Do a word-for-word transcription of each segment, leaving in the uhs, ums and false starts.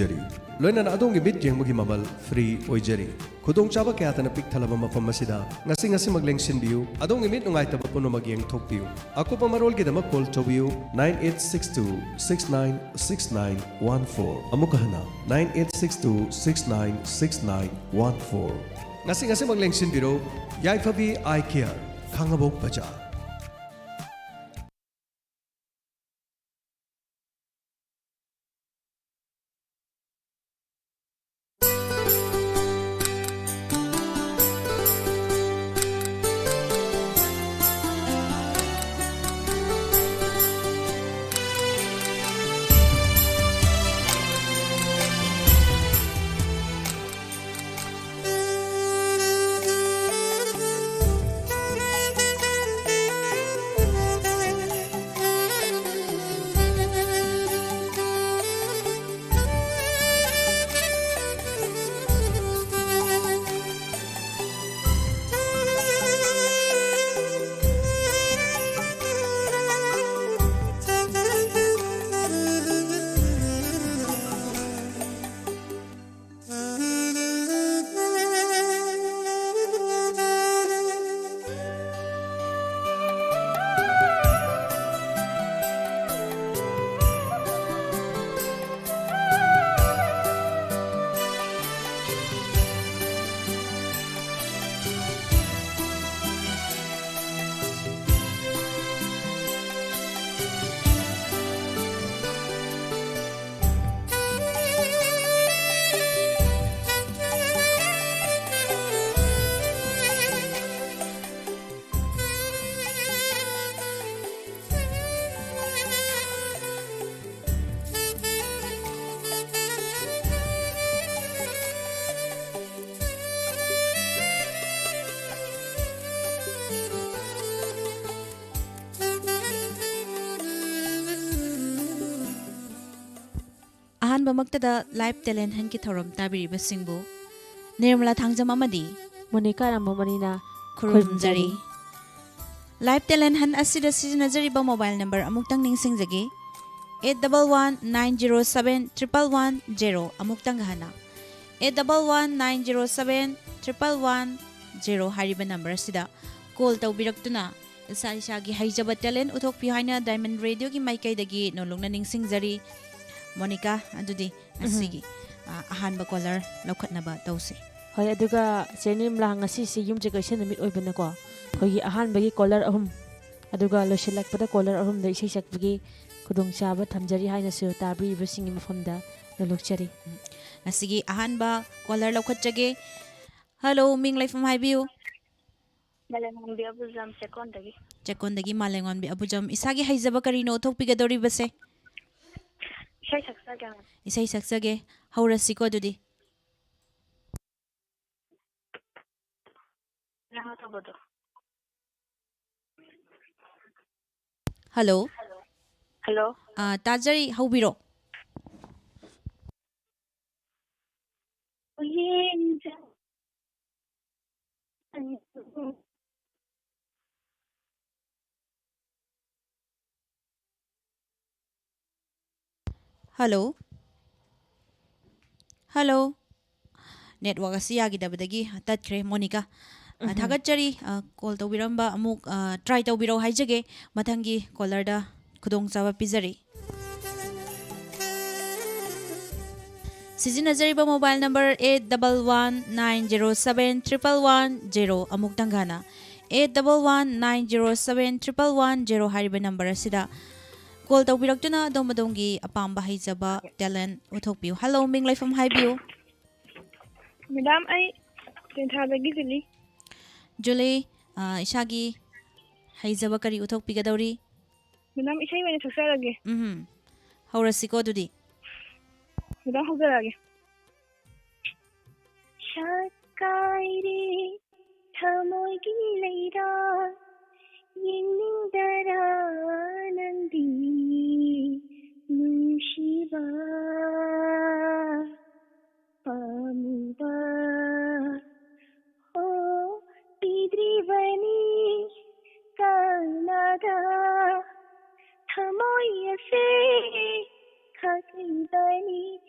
ꯂꯣꯏꯅꯅ ꯑꯗꯣꯝꯒꯤ ꯃꯤꯠ ꯌꯦꯡꯕꯒꯤ ꯃꯃꯜ ꯐ꯭ꯔꯤ ꯑꯣꯏꯖꯔꯤ꯫ ꯈꯨꯗꯣꯡꯆꯥꯕ ꯀꯌꯥꯇꯅ ꯄꯤꯛ ꯊꯜꯂꯕ ꯃꯐꯝ ꯑꯁꯤꯗ ꯉꯁꯤ ꯉꯁꯤꯃꯛ ꯂꯦꯡꯁꯤꯟꯕꯤꯌꯨ꯫ ꯑꯗꯣꯝꯒꯤ ꯃꯤꯠ ꯅꯨꯡꯉꯥꯏꯇꯕ ꯄꯨꯝꯅꯃꯛ ꯌꯦꯡꯊꯣꯛꯄꯤꯌꯨ꯫ ꯑꯀꯨꯞꯄ ꯃꯔꯣꯜꯒꯤꯗꯃꯛ ꯀꯣꯜ ꯇꯧꯕꯤꯌꯨ, nine eight six two six nine six nine one four꯫ ꯑꯃꯨꯛꯀ ꯍꯟꯅ, nine eight six two six nine six nine one four꯫ ꯉꯁꯤ ꯉꯁꯤꯃꯛ ꯂꯦꯡꯁꯤꯟꯕꯤꯔꯣ꯫ ꯌꯥꯏꯐꯕꯤ ꯑꯥꯏ ꯀꯦꯌꯔ, ꯈꯥꯡꯉꯕꯣꯛ ꯕꯖꯥꯔ꯫ ꯑꯍꯥꯟꯕꯃꯛꯇꯗ Live Talent Huntꯀꯤ ꯊꯧꯔꯝ ꯇꯥꯕꯤꯔꯤꯕꯁꯤꯡꯕꯨ ꯅꯤꯔꯃꯂꯥ ꯊꯥꯡꯖꯝ ꯑꯃꯗꯤ ꯃꯣꯅꯤꯀꯥ ꯔꯥꯃꯃꯅꯤꯅ ꯈꯨꯔꯨꯝꯖꯔꯤ꯫ ꯈꯨꯔꯨꯝꯖꯔꯤ꯫ Live Talent Hunt ꯑꯁꯤꯗ ꯁꯤꯖꯤꯟꯅꯖꯔꯤꯕ mobile number ꯑꯃꯨꯛꯇꯪ ꯅꯤꯡꯁꯤꯡꯖꯒꯦ, eight double one nine zero seven triple one zero. ꯑꯃꯨꯛꯇꯪꯒ ꯍꯟꯅ, eight double one nine zero seven triple one zero ꯍꯥꯏꯔꯤꯕ ꯅꯝꯕꯔ ꯑꯁꯤꯗ ꯀꯣꯜ ꯇꯧꯕꯤꯔꯛꯇꯨꯅ ꯏꯁꯥ ꯏꯁꯥꯒꯤ ꯍꯩꯖꯕ ꯇꯦꯂꯦꯟ ꯎꯠꯊꯣꯛꯄꯤꯌꯨ ꯍꯥꯏꯅ ꯗꯥꯏꯃꯟ ꯔꯦꯗꯤꯑꯣꯒꯤ ꯃꯥꯏꯀꯩꯗꯒꯤ ꯅꯣꯂꯨꯛꯅ ꯅꯤꯡꯁꯤꯡꯖꯔꯤ꯫ ꯃꯣꯅꯤꯀꯥ, ꯑꯗꯨꯗꯤ ꯎꯝ꯫ ꯉꯁꯤꯒꯤ, ꯑ, ꯑꯍꯥꯟꯕ ꯀꯣꯂꯔ ꯂꯧꯈꯠꯅꯕ ꯇꯧꯁꯦ꯫ ꯍꯣꯏ, ꯑꯗꯨꯒ ꯆꯦ ꯅꯤꯔꯃꯂꯥ, ꯉꯁꯤꯁꯤ ꯌꯨꯝꯁꯀꯩꯁ ꯅꯨꯃꯤꯠ ꯑꯣꯏꯕꯅꯀꯣ, ꯑꯩꯈꯣꯏꯒꯤ ꯑꯍꯥꯟꯕꯒꯤ ꯀꯣꯂꯔ ꯑꯍꯨꯝ, ꯑꯗꯨꯒ ꯂꯣꯏꯁꯤꯜꯂꯛꯄꯗ ꯀꯣꯂꯔ ꯑꯍꯨꯝꯗ ꯏꯁꯩ ꯁꯛꯄꯒꯤ ꯈꯨꯗꯣꯡꯆꯥꯕ ꯊꯝꯖꯔꯤ ꯍꯥꯏꯅꯁꯨ ꯇꯥꯕꯤꯔꯤꯕꯁꯤꯡꯒꯤ ꯃꯐꯝꯗ ꯅꯣꯂꯨꯛꯆꯔꯤ꯫ ꯉꯁꯤꯒꯤ ꯑꯍꯥꯟꯕ ꯀꯣꯂꯔ ꯂꯧꯈꯠꯆꯒꯦ꯫ ꯍꯜꯂꯣ, ꯃꯤꯡ ꯂꯩꯐꯝ ꯍꯥꯏꯕꯤꯌꯨ꯫ ꯃꯥꯂꯦꯝꯉꯥꯟꯕꯤ ꯑꯕꯨꯖꯝ, ꯆꯦꯛꯀꯣꯟꯗꯒꯤ꯫ ꯆꯦꯛꯀꯣꯟꯗꯒꯤ ꯃꯥꯂꯦꯝꯉꯥꯟꯕꯤ ꯑꯕꯨꯖꯝ꯫ ꯏꯁꯥꯒꯤ ꯍꯩꯖꯕ ꯀꯔꯤꯅꯣ ꯎꯠꯊꯣꯛꯄꯤꯒꯗꯧꯔꯤꯕꯁꯦ? ꯏꯁꯩ ꯁꯛꯆꯒꯦ, ꯃꯦꯝ꯫ ꯏꯁꯩ ꯁꯛꯆꯒꯦ꯫ ꯍꯧꯔꯁꯤꯀꯣ ꯑꯗꯨꯗꯤ꯫ ꯅꯪꯅ ꯇꯧꯕꯗꯣ꯫ ꯍꯜꯂꯣ꯫ ꯍꯜꯂꯣ꯫ ꯑꯥ, ꯇꯥꯖꯔꯤ, ꯍꯧꯕꯤꯔꯣ꯫ ꯌꯦꯡꯖ-, ꯍꯜꯂꯣ? ꯍꯜꯂꯣ? ꯅꯦꯠꯋꯥꯛ ꯑꯁꯤ ꯌꯥꯈꯤꯗꯕꯗꯒꯤ ꯇꯠꯈ꯭ꯔꯦ, ꯃꯣꯅꯤꯀꯥ꯫ ꯑ, ꯎꯝꯍꯨꯝ꯫ ꯊꯥꯒꯠꯆꯔꯤ, ꯑ, ꯀꯣꯜ ꯇꯧꯕꯤꯔꯝꯕ꯫ ꯑꯃꯨꯛ, ꯑ, ꯇ꯭ꯔꯥꯏ ꯇꯧꯕꯤꯔꯛꯑꯣ ꯍꯥꯏꯖꯒꯦ꯫ ꯃꯊꯪꯒꯤ ꯀꯣꯂꯔꯗ ꯈꯨꯗꯣꯡꯆꯥꯕ ꯄꯤꯖꯔꯤ꯫ ꯁꯤꯖꯤꯟꯅꯖꯔꯤꯕ mobile number eight double one nine zero seven triple one zero. ꯑꯃꯨꯛꯇꯪꯒ ꯍꯟꯅ, eight double one nine zero seven triple one zero ꯍꯥꯏꯔꯤꯕ ꯅꯝꯕꯔ ꯑꯁꯤꯗ ꯀꯣꯜ ꯇꯧꯕꯤꯔꯛꯇꯨꯅ ꯑꯗꯣꯝ ꯑꯗꯣꯝꯒꯤ ꯑꯄꯥꯝꯕ ꯍꯩꯖꯕ ꯇꯦꯂꯦꯟ ꯎꯠꯊꯣꯛꯄꯤꯌꯨ꯫ ꯍꯜꯂꯣ, ꯃꯤꯡ ꯂꯩꯐꯝ ꯍꯥꯏꯕꯤꯌꯨ꯫ ꯃꯦꯗꯥꯝ, ꯑꯩ ꯇꯦꯟꯊꯥꯗꯒꯤ ꯖꯨꯂꯤ꯫ ꯖꯨꯂꯤ, ꯑ, ꯏꯁꯥꯒꯤ ꯍꯩꯖꯕ ꯀꯔꯤ ꯎꯠꯊꯣꯛꯄꯤꯒꯗꯧꯔꯤ? ꯃꯦꯗꯥꯝ, ꯏꯁꯩ ꯑꯣꯏꯅ ꯁꯛꯆꯔꯒꯦ꯫ ꯎꯝꯍꯨꯝ꯫ ꯍꯧꯔꯁꯤꯀꯣ ꯑꯗꯨꯗꯤ꯫ ꯃꯦꯗꯥꯝ, ꯍꯧꯖꯔꯛꯑꯒꯦ꯫ ꯁꯛꯀꯥꯏꯔꯦ ꯊꯃꯣꯏꯒꯤ ꯂꯩꯔꯥꯛ, ꯌꯦꯡꯅꯤꯡꯗꯔꯥ ꯅꯪꯗꯤ ꯅꯨꯡꯁꯤꯕ? ꯄꯥꯝꯃꯨꯕ, ꯑꯣ, ꯄꯤꯗ꯭ꯔꯤꯕꯅꯤ ꯀꯅꯥꯗ ꯊꯃꯣꯏ ꯑꯁꯦ꯫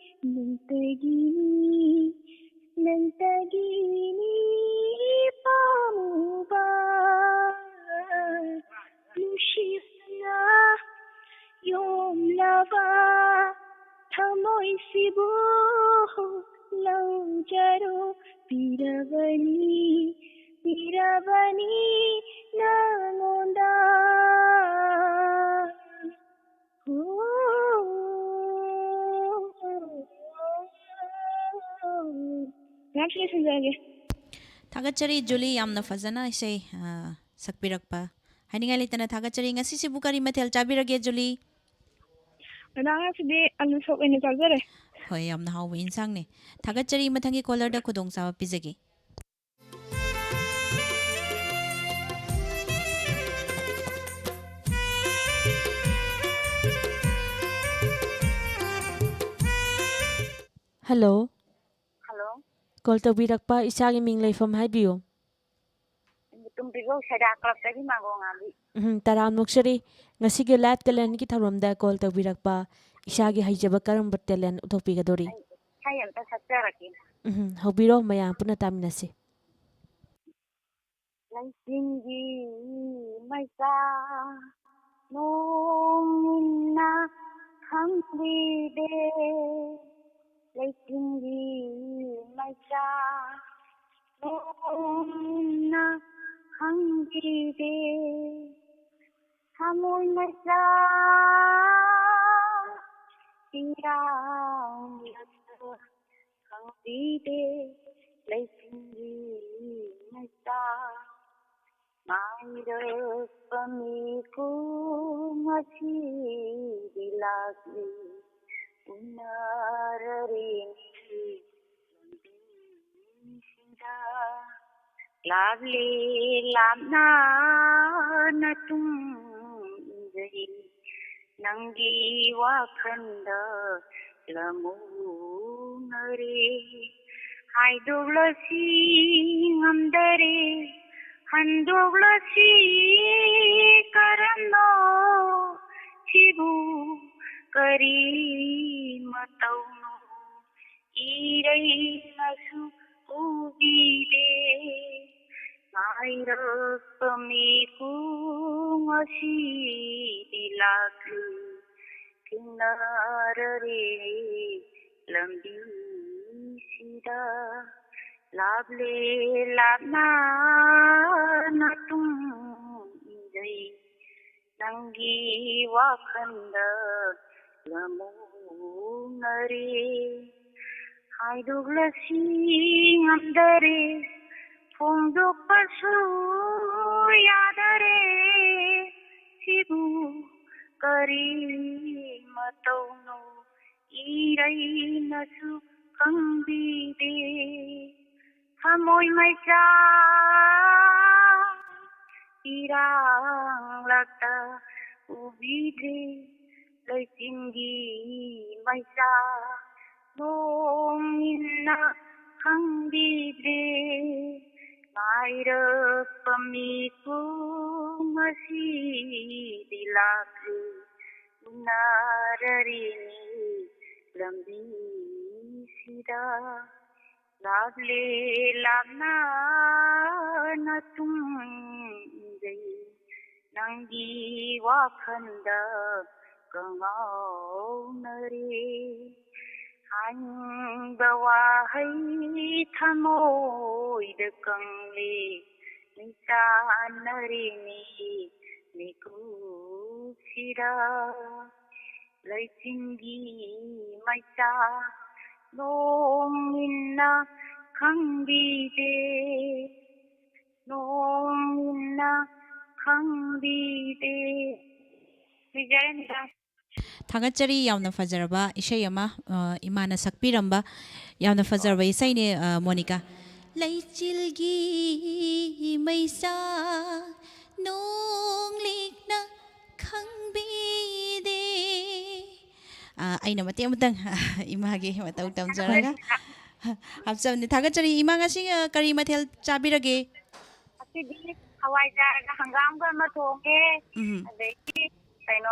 ꯅꯪꯇꯒꯤꯅꯤ ꯄꯥꯝꯃꯨꯕ ꯅꯨꯡꯁꯤꯕꯅ ꯌꯣꯝꯂꯕ ꯊꯃꯣꯏꯁꯤꯕꯨ ꯂꯧꯖꯔꯣ ꯄꯤꯔꯕꯅꯤ ꯄꯤꯔꯕꯅꯤ ꯅꯉꯣꯟꯗ꯫ ꯌꯥꯝ ꯊꯤꯅ ꯁꯤꯟꯖꯔꯒꯦ꯫ ꯊꯥꯒꯠꯆꯔꯤ ꯖꯨꯂꯤ, ꯌꯥꯝꯅ ꯐꯖꯅ ꯏꯁꯩ, ꯑ, ꯁꯛꯄꯤꯔꯛꯄ꯫ ꯍꯥꯏꯅꯤꯡꯉꯥꯏ ꯂꯩꯇꯅ ꯊꯥꯒꯠꯆꯔꯤ꯫ ꯉꯁꯤꯁꯤꯕꯨ ꯀꯔꯤ ꯃꯊꯦꯜ ꯆꯥꯕꯤꯔꯒꯦ ꯖꯨꯂꯤ? ꯃꯦꯗꯥꯝ, ꯉꯁꯤꯗꯤ ꯑꯂꯨ ꯁꯣꯛ ꯑꯣꯏꯅ ꯆꯥꯖꯔꯦ꯫ ꯍꯣꯏ, ꯌꯥꯝꯅ ꯍꯥꯎꯕ ꯏꯟꯁꯥꯡꯅꯦ꯫ ꯊꯥꯒꯠꯆꯔꯤ, ꯃꯊꯪꯒꯤ ꯀꯣꯂꯔꯗ ꯈꯨꯗꯣꯡꯆꯥꯕ ꯄꯤꯖꯒꯦ꯫ ꯍꯜꯂꯣ꯫ ꯍꯜꯂꯣ꯫ ꯀꯣꯜ ꯇꯧꯕꯤꯔꯛꯄ ꯏꯆꯥꯒꯤ ꯃꯤꯡ ꯂꯩꯐꯝ ꯍꯥꯏꯕꯤꯌꯨ꯫ ꯇꯨꯝꯕꯤꯒꯧ ꯁꯦꯗꯥ ꯀ꯭ꯂꯕꯇꯒꯤ ꯃꯥꯡꯒꯣꯜ ꯉꯥꯝꯕꯤ꯫ ꯎꯝ, ꯇꯔꯥꯝ ꯅꯣꯛꯆꯔꯤ꯫ ꯉꯁꯤꯒꯤ ꯂꯥꯏꯐ ꯇꯦꯂꯦꯟꯒꯤ ꯊꯧꯔꯝꯗ ꯀꯣꯜ ꯇꯧꯕꯤꯔꯛꯄ ꯏꯆꯥꯒꯤ ꯍꯩꯖꯕ ꯀꯔꯝꯕ ꯇꯦꯂꯦꯟ ꯎꯠꯊꯣꯛꯄꯤꯒꯗꯧꯔꯤ? ꯑꯩ ꯏꯁꯩ ꯑꯝꯇ ꯁꯛꯆꯔꯛꯀꯦ꯫ ꯎꯝ, ꯍꯧꯕꯤꯔꯣ, ꯃꯌꯥꯝ ꯄꯨꯟꯅ ꯇꯥꯃꯤꯟꯅꯁꯤ꯫ ꯂꯩꯆꯤꯟꯒꯤ ꯃꯩꯆꯥ ꯅꯣꯡꯅ ꯈꯪꯕꯤꯗꯦ꯫ ꯂꯩꯆꯤꯟꯒꯤ ꯃꯩꯆꯥ ꯅꯣꯡꯅ ꯈꯪꯕꯤꯗꯦ꯫ ꯊꯃꯣꯏ ꯃꯆꯥ ꯄꯤꯔꯥꯡꯅꯁꯨ ꯈꯪꯕꯤꯗꯦ꯫ ꯂꯩꯆꯤꯟꯒꯤ ꯃꯩꯆꯥ ꯃꯥꯏꯔꯛꯄ ꯃꯤꯀꯨꯝ ꯉꯁꯤꯗꯤ ꯂꯥꯛꯂꯤ ꯎꯅꯔꯔꯦꯅꯦ ꯂꯝꯕꯤꯁꯤꯡꯗ꯫ ꯂꯥꯞꯂꯤ ꯂꯥꯞꯅ ꯅꯇꯨꯡ ꯏꯟꯖꯩ ꯅꯪꯒꯤ ꯋꯥꯈꯜꯗ ꯂꯃꯨꯅꯔꯦ꯫ ꯍꯥꯏꯗꯣꯛꯂꯁꯤ ꯉꯝꯗꯔꯦ ꯍꯟꯗꯣꯛꯂꯁꯤ ꯀꯔꯝꯅꯣ ꯁꯤꯕꯨ ꯀꯔꯤ ꯃꯇꯧꯅꯣ? ꯏꯔꯩꯅꯁꯨ ꯎꯕꯤꯗꯦ꯫ ꯉꯥꯏꯔꯛꯄ ꯃꯤꯀꯨꯝ ꯑꯁꯤꯗꯤ ꯂꯥꯛꯂꯦ꯫ ꯊꯦꯡꯅꯔꯔꯦ ꯂꯝꯕꯤꯁꯤꯗ꯫ ꯂꯥꯞꯂꯦ ꯂꯥꯞꯅ ꯅꯇꯨꯡ ꯏꯟꯖꯩ꯫ ꯅꯪꯒꯤ ꯋꯥꯈꯜꯗ ꯂꯃꯨꯅꯔꯦ꯫ ꯍꯥꯏꯗꯣꯛꯂꯁꯤ ꯉꯝꯗꯔꯦ, ꯐꯣꯡꯗꯣꯛꯄꯁꯨ ꯌꯥꯗꯔꯦ꯫ ꯁꯤꯕꯨ ꯀꯔꯤ ꯃꯇꯧꯅꯣ, ꯏꯔꯩꯅꯁꯨ ꯈꯪꯕꯤꯗꯦ꯫ ꯊꯃꯣꯏ ꯃꯩꯆꯥ ꯏꯔꯥꯡꯂꯛꯇ ꯎꯕꯤꯗ꯭ꯔꯦ꯫ ꯂꯩꯆꯤꯟꯒꯤ ꯃꯩꯆꯥ ꯅꯣꯡ ꯏꯟꯅ ꯈꯪꯕꯤꯗ꯭ꯔꯦ꯫ ꯉꯥꯏꯔꯛꯄ ꯃꯤꯀꯨꯝ ꯑꯁꯤꯗꯤ ꯂꯥꯛꯂꯦ꯫ ꯎꯅꯔꯔꯤꯅꯤ ꯂꯝꯕꯤꯁꯤꯗ꯫ ꯂꯥꯞꯂꯦ ꯂꯥꯞꯅ ꯅꯇꯨꯡ ꯏꯟꯖꯩ꯫ ꯅꯪꯒꯤ ꯋꯥꯈꯜꯗ ꯀꯉꯥꯎꯅꯔꯦ꯫ ꯍꯥꯏꯅꯤꯡꯕ ꯋꯥꯍꯩ ꯊꯃꯣꯏꯗ ꯀꯪꯂꯦ꯫ ꯅꯤꯡꯆꯥꯟꯅꯔꯤꯅꯤ ꯃꯤꯀꯨꯞꯁꯤꯗ꯫ ꯂꯩꯆꯤꯟꯒꯤ ꯃꯩꯆꯥ ꯅꯣꯡ ꯏꯟꯅ ꯈꯪꯕꯤꯗꯦ꯫ ꯅꯣꯡ ꯏꯟꯅ ꯈꯪꯕꯤꯗꯦ꯫ ꯂꯣꯏꯖꯔꯦ, ꯃꯦꯗꯥꯝ꯫ ꯊꯥꯒꯠꯆꯔꯤ꯫ ꯌꯥꯝꯅ ꯐꯖꯔꯕ ꯏꯁꯩ ꯑꯃ, ꯑ, ꯏꯃꯥꯅ ꯁꯛꯄꯤꯔꯝꯕ ꯌꯥꯝꯅ ꯐꯖꯔꯕ ꯏꯁꯩꯅꯦ, ꯑ, ꯃꯣꯅꯤꯀꯥ꯫ ꯂꯩꯆꯤꯜꯒꯤ ꯃꯩꯆꯥ ꯅꯣꯡꯂꯤꯛꯅ ꯈꯪꯕꯤꯗꯦ꯫ ꯑ, ꯑꯩꯅ ꯃꯇꯦꯛ ꯑꯃꯇꯪ ꯏꯃꯥꯒꯤ ꯃꯇꯧ ꯇꯝꯖꯔꯒ ꯍꯥꯞꯆꯕꯅꯤ꯫ ꯊꯥꯒꯠꯆꯔꯤ꯫ ꯏꯃꯥ, ꯉꯁꯤ, ꯑ, ꯀꯔꯤ ꯃꯊꯦꯜ ꯆꯥꯕꯤꯔꯒꯦ? ꯉꯁꯤꯗꯤ ꯍꯋꯥꯏꯖꯥꯔꯒ ꯍꯪꯒꯥꯝꯒ ꯑꯃ ꯊꯣꯡꯉꯦ꯫ ꯎꯝ꯫ ꯑꯗꯒꯤ ꯀꯩꯅꯣ,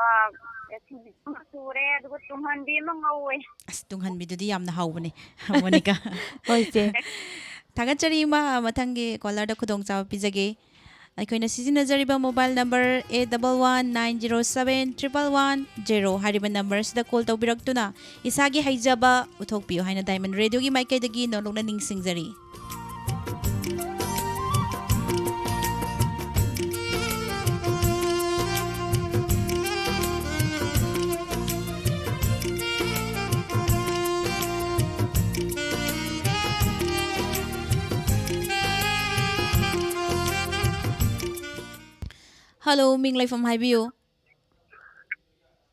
ꯑꯃ ꯁꯨꯔꯦ, ꯑꯗꯨꯒ ꯇꯨꯡꯍꯟꯕꯤ ꯑꯃ ꯉꯧꯋꯦ꯫ ꯑꯁ, ꯇꯨꯡꯍꯟꯕꯤꯗꯨꯗꯤ ꯌꯥꯝꯅ ꯍꯥꯎꯕꯅꯦ, ꯃꯣꯅꯤꯀꯥ꯫ ꯍꯣꯏ, ꯏꯆꯦ꯫ ꯊꯥꯒꯠꯆꯔꯤ, ꯏꯃꯥ꯫ ꯃꯊꯪꯒꯤ ꯀꯣꯂꯔꯗ ꯈꯨꯗꯣꯡꯆꯥꯕ ꯄꯤꯖꯒꯦ꯫ ꯑꯩꯈꯣꯏꯅ ꯁꯤꯖꯤꯟꯅꯖꯔꯤꯕ mobile number eight double one nine zero seven triple one zero ꯍꯥꯏꯔꯤꯕ ꯅꯝꯕꯔ ꯑꯁꯤꯗ ꯀꯣꯜ ꯇꯧꯕꯤꯔꯛꯇꯨꯅ ꯏꯁꯥꯒꯤ ꯍꯩꯖꯕ ꯎꯠꯊꯣꯛꯄꯤꯌꯨ ꯍꯥꯏꯅ ꯗꯥꯏꯃꯟ ꯔꯦꯗꯤꯑꯣꯒꯤ ꯃꯥꯏꯀꯩꯗꯒꯤ ꯅꯣꯂꯨꯛꯅ ꯅꯤꯡꯁꯤꯡꯖꯔꯤ꯫ Hello, ꯃꯤꯡ ꯂꯩꯐꯝ ꯍꯥꯏꯕꯤꯌꯨ꯫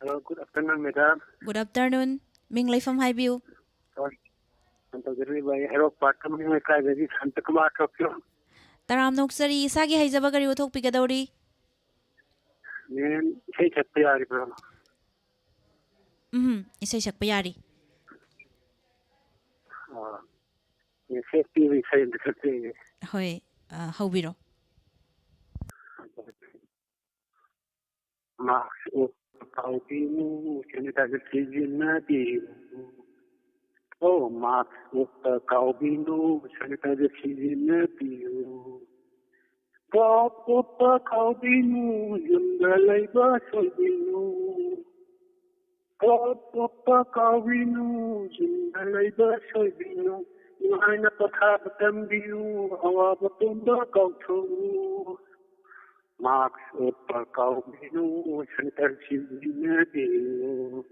Hello, good afternoon, madam. Good afternoon. ꯃꯤꯡ ꯂꯩꯐꯝ ꯍꯥꯏꯕꯤꯌꯨ꯫ ꯍꯣꯏ, ꯐꯣꯟ ꯇꯧꯖꯔꯛꯂꯤꯕ ꯑꯩ ꯍꯩꯔꯣꯛ ꯄꯥꯔꯛ ꯀꯃꯅꯤꯡ ꯂꯩꯀꯥꯏꯗꯒꯤ ꯁꯥꯟꯇ ꯀꯨꯃꯥꯔ ꯀꯧꯏ꯫ ꯇꯔꯥꯝꯅ ꯑꯣꯛꯆꯔꯤ꯫ ꯏꯁꯥꯒꯤ ꯍꯩꯖꯕ ꯀꯔꯤ ꯎꯠꯊꯣꯛꯄꯤꯒꯗꯧꯔꯤ? ꯃꯦꯝ, ꯏꯁꯩ ꯁꯛꯄ ꯌꯥꯔꯤꯕ꯭ꯔꯣ? ꯎꯝ, ꯏꯁꯩ ꯁꯛꯄ ꯌꯥꯔꯤ꯫ ꯑꯥ, ꯃꯦꯁꯦꯖ ꯄꯤꯕ ꯏꯁꯩ ꯑꯝꯇ ꯁꯛꯆꯒꯦ꯫ ꯍꯣꯏ, ꯑ, ꯍꯧꯕꯤꯔꯣ꯫ ꯃꯥꯛꯁ ꯎꯞꯄ ꯀꯥꯎꯕꯤꯅꯨ, ꯁꯦꯅꯤꯇꯥꯏꯖꯔ ꯁꯤꯖꯤꯟꯅꯕꯤꯌꯨ꯫ ꯑꯣ, ꯃꯥꯛꯁ ꯎꯞꯄ ꯀꯥꯎꯕꯤꯅꯨ, ꯁꯦꯅꯤꯇꯥꯏꯖꯔ ꯁꯤꯖꯤꯟꯅꯕꯤꯌꯨ꯫ ꯀꯥꯞ ꯎꯞꯄ ꯀꯥꯎꯕꯤꯅꯨ, ꯌꯨꯝꯗ ꯂꯩꯕ ꯁꯣꯏꯕꯤꯅꯨ꯫ ꯀꯥꯞ ꯎꯞꯄ ꯀꯥꯎꯕꯤꯅꯨ, ꯌꯨꯝꯗ ꯂꯩꯕ ꯁꯣꯏꯕꯤꯅꯨ꯫ ꯅꯨꯡꯉꯥꯏꯅ ꯄꯣꯊꯥꯕ ꯇꯝꯕꯤꯌꯨ, ꯑꯋꯥꯕ ꯄꯨꯝꯕ ꯀꯥꯎꯊꯣꯛꯎ꯫ ꯃꯥꯛꯁ ꯎꯞꯄ ꯀꯥꯎꯕꯤꯅꯨ, ꯁꯦꯅꯤꯇꯥꯏꯖꯔ ꯁꯤꯖꯤꯟꯅꯕꯤꯌꯨ꯫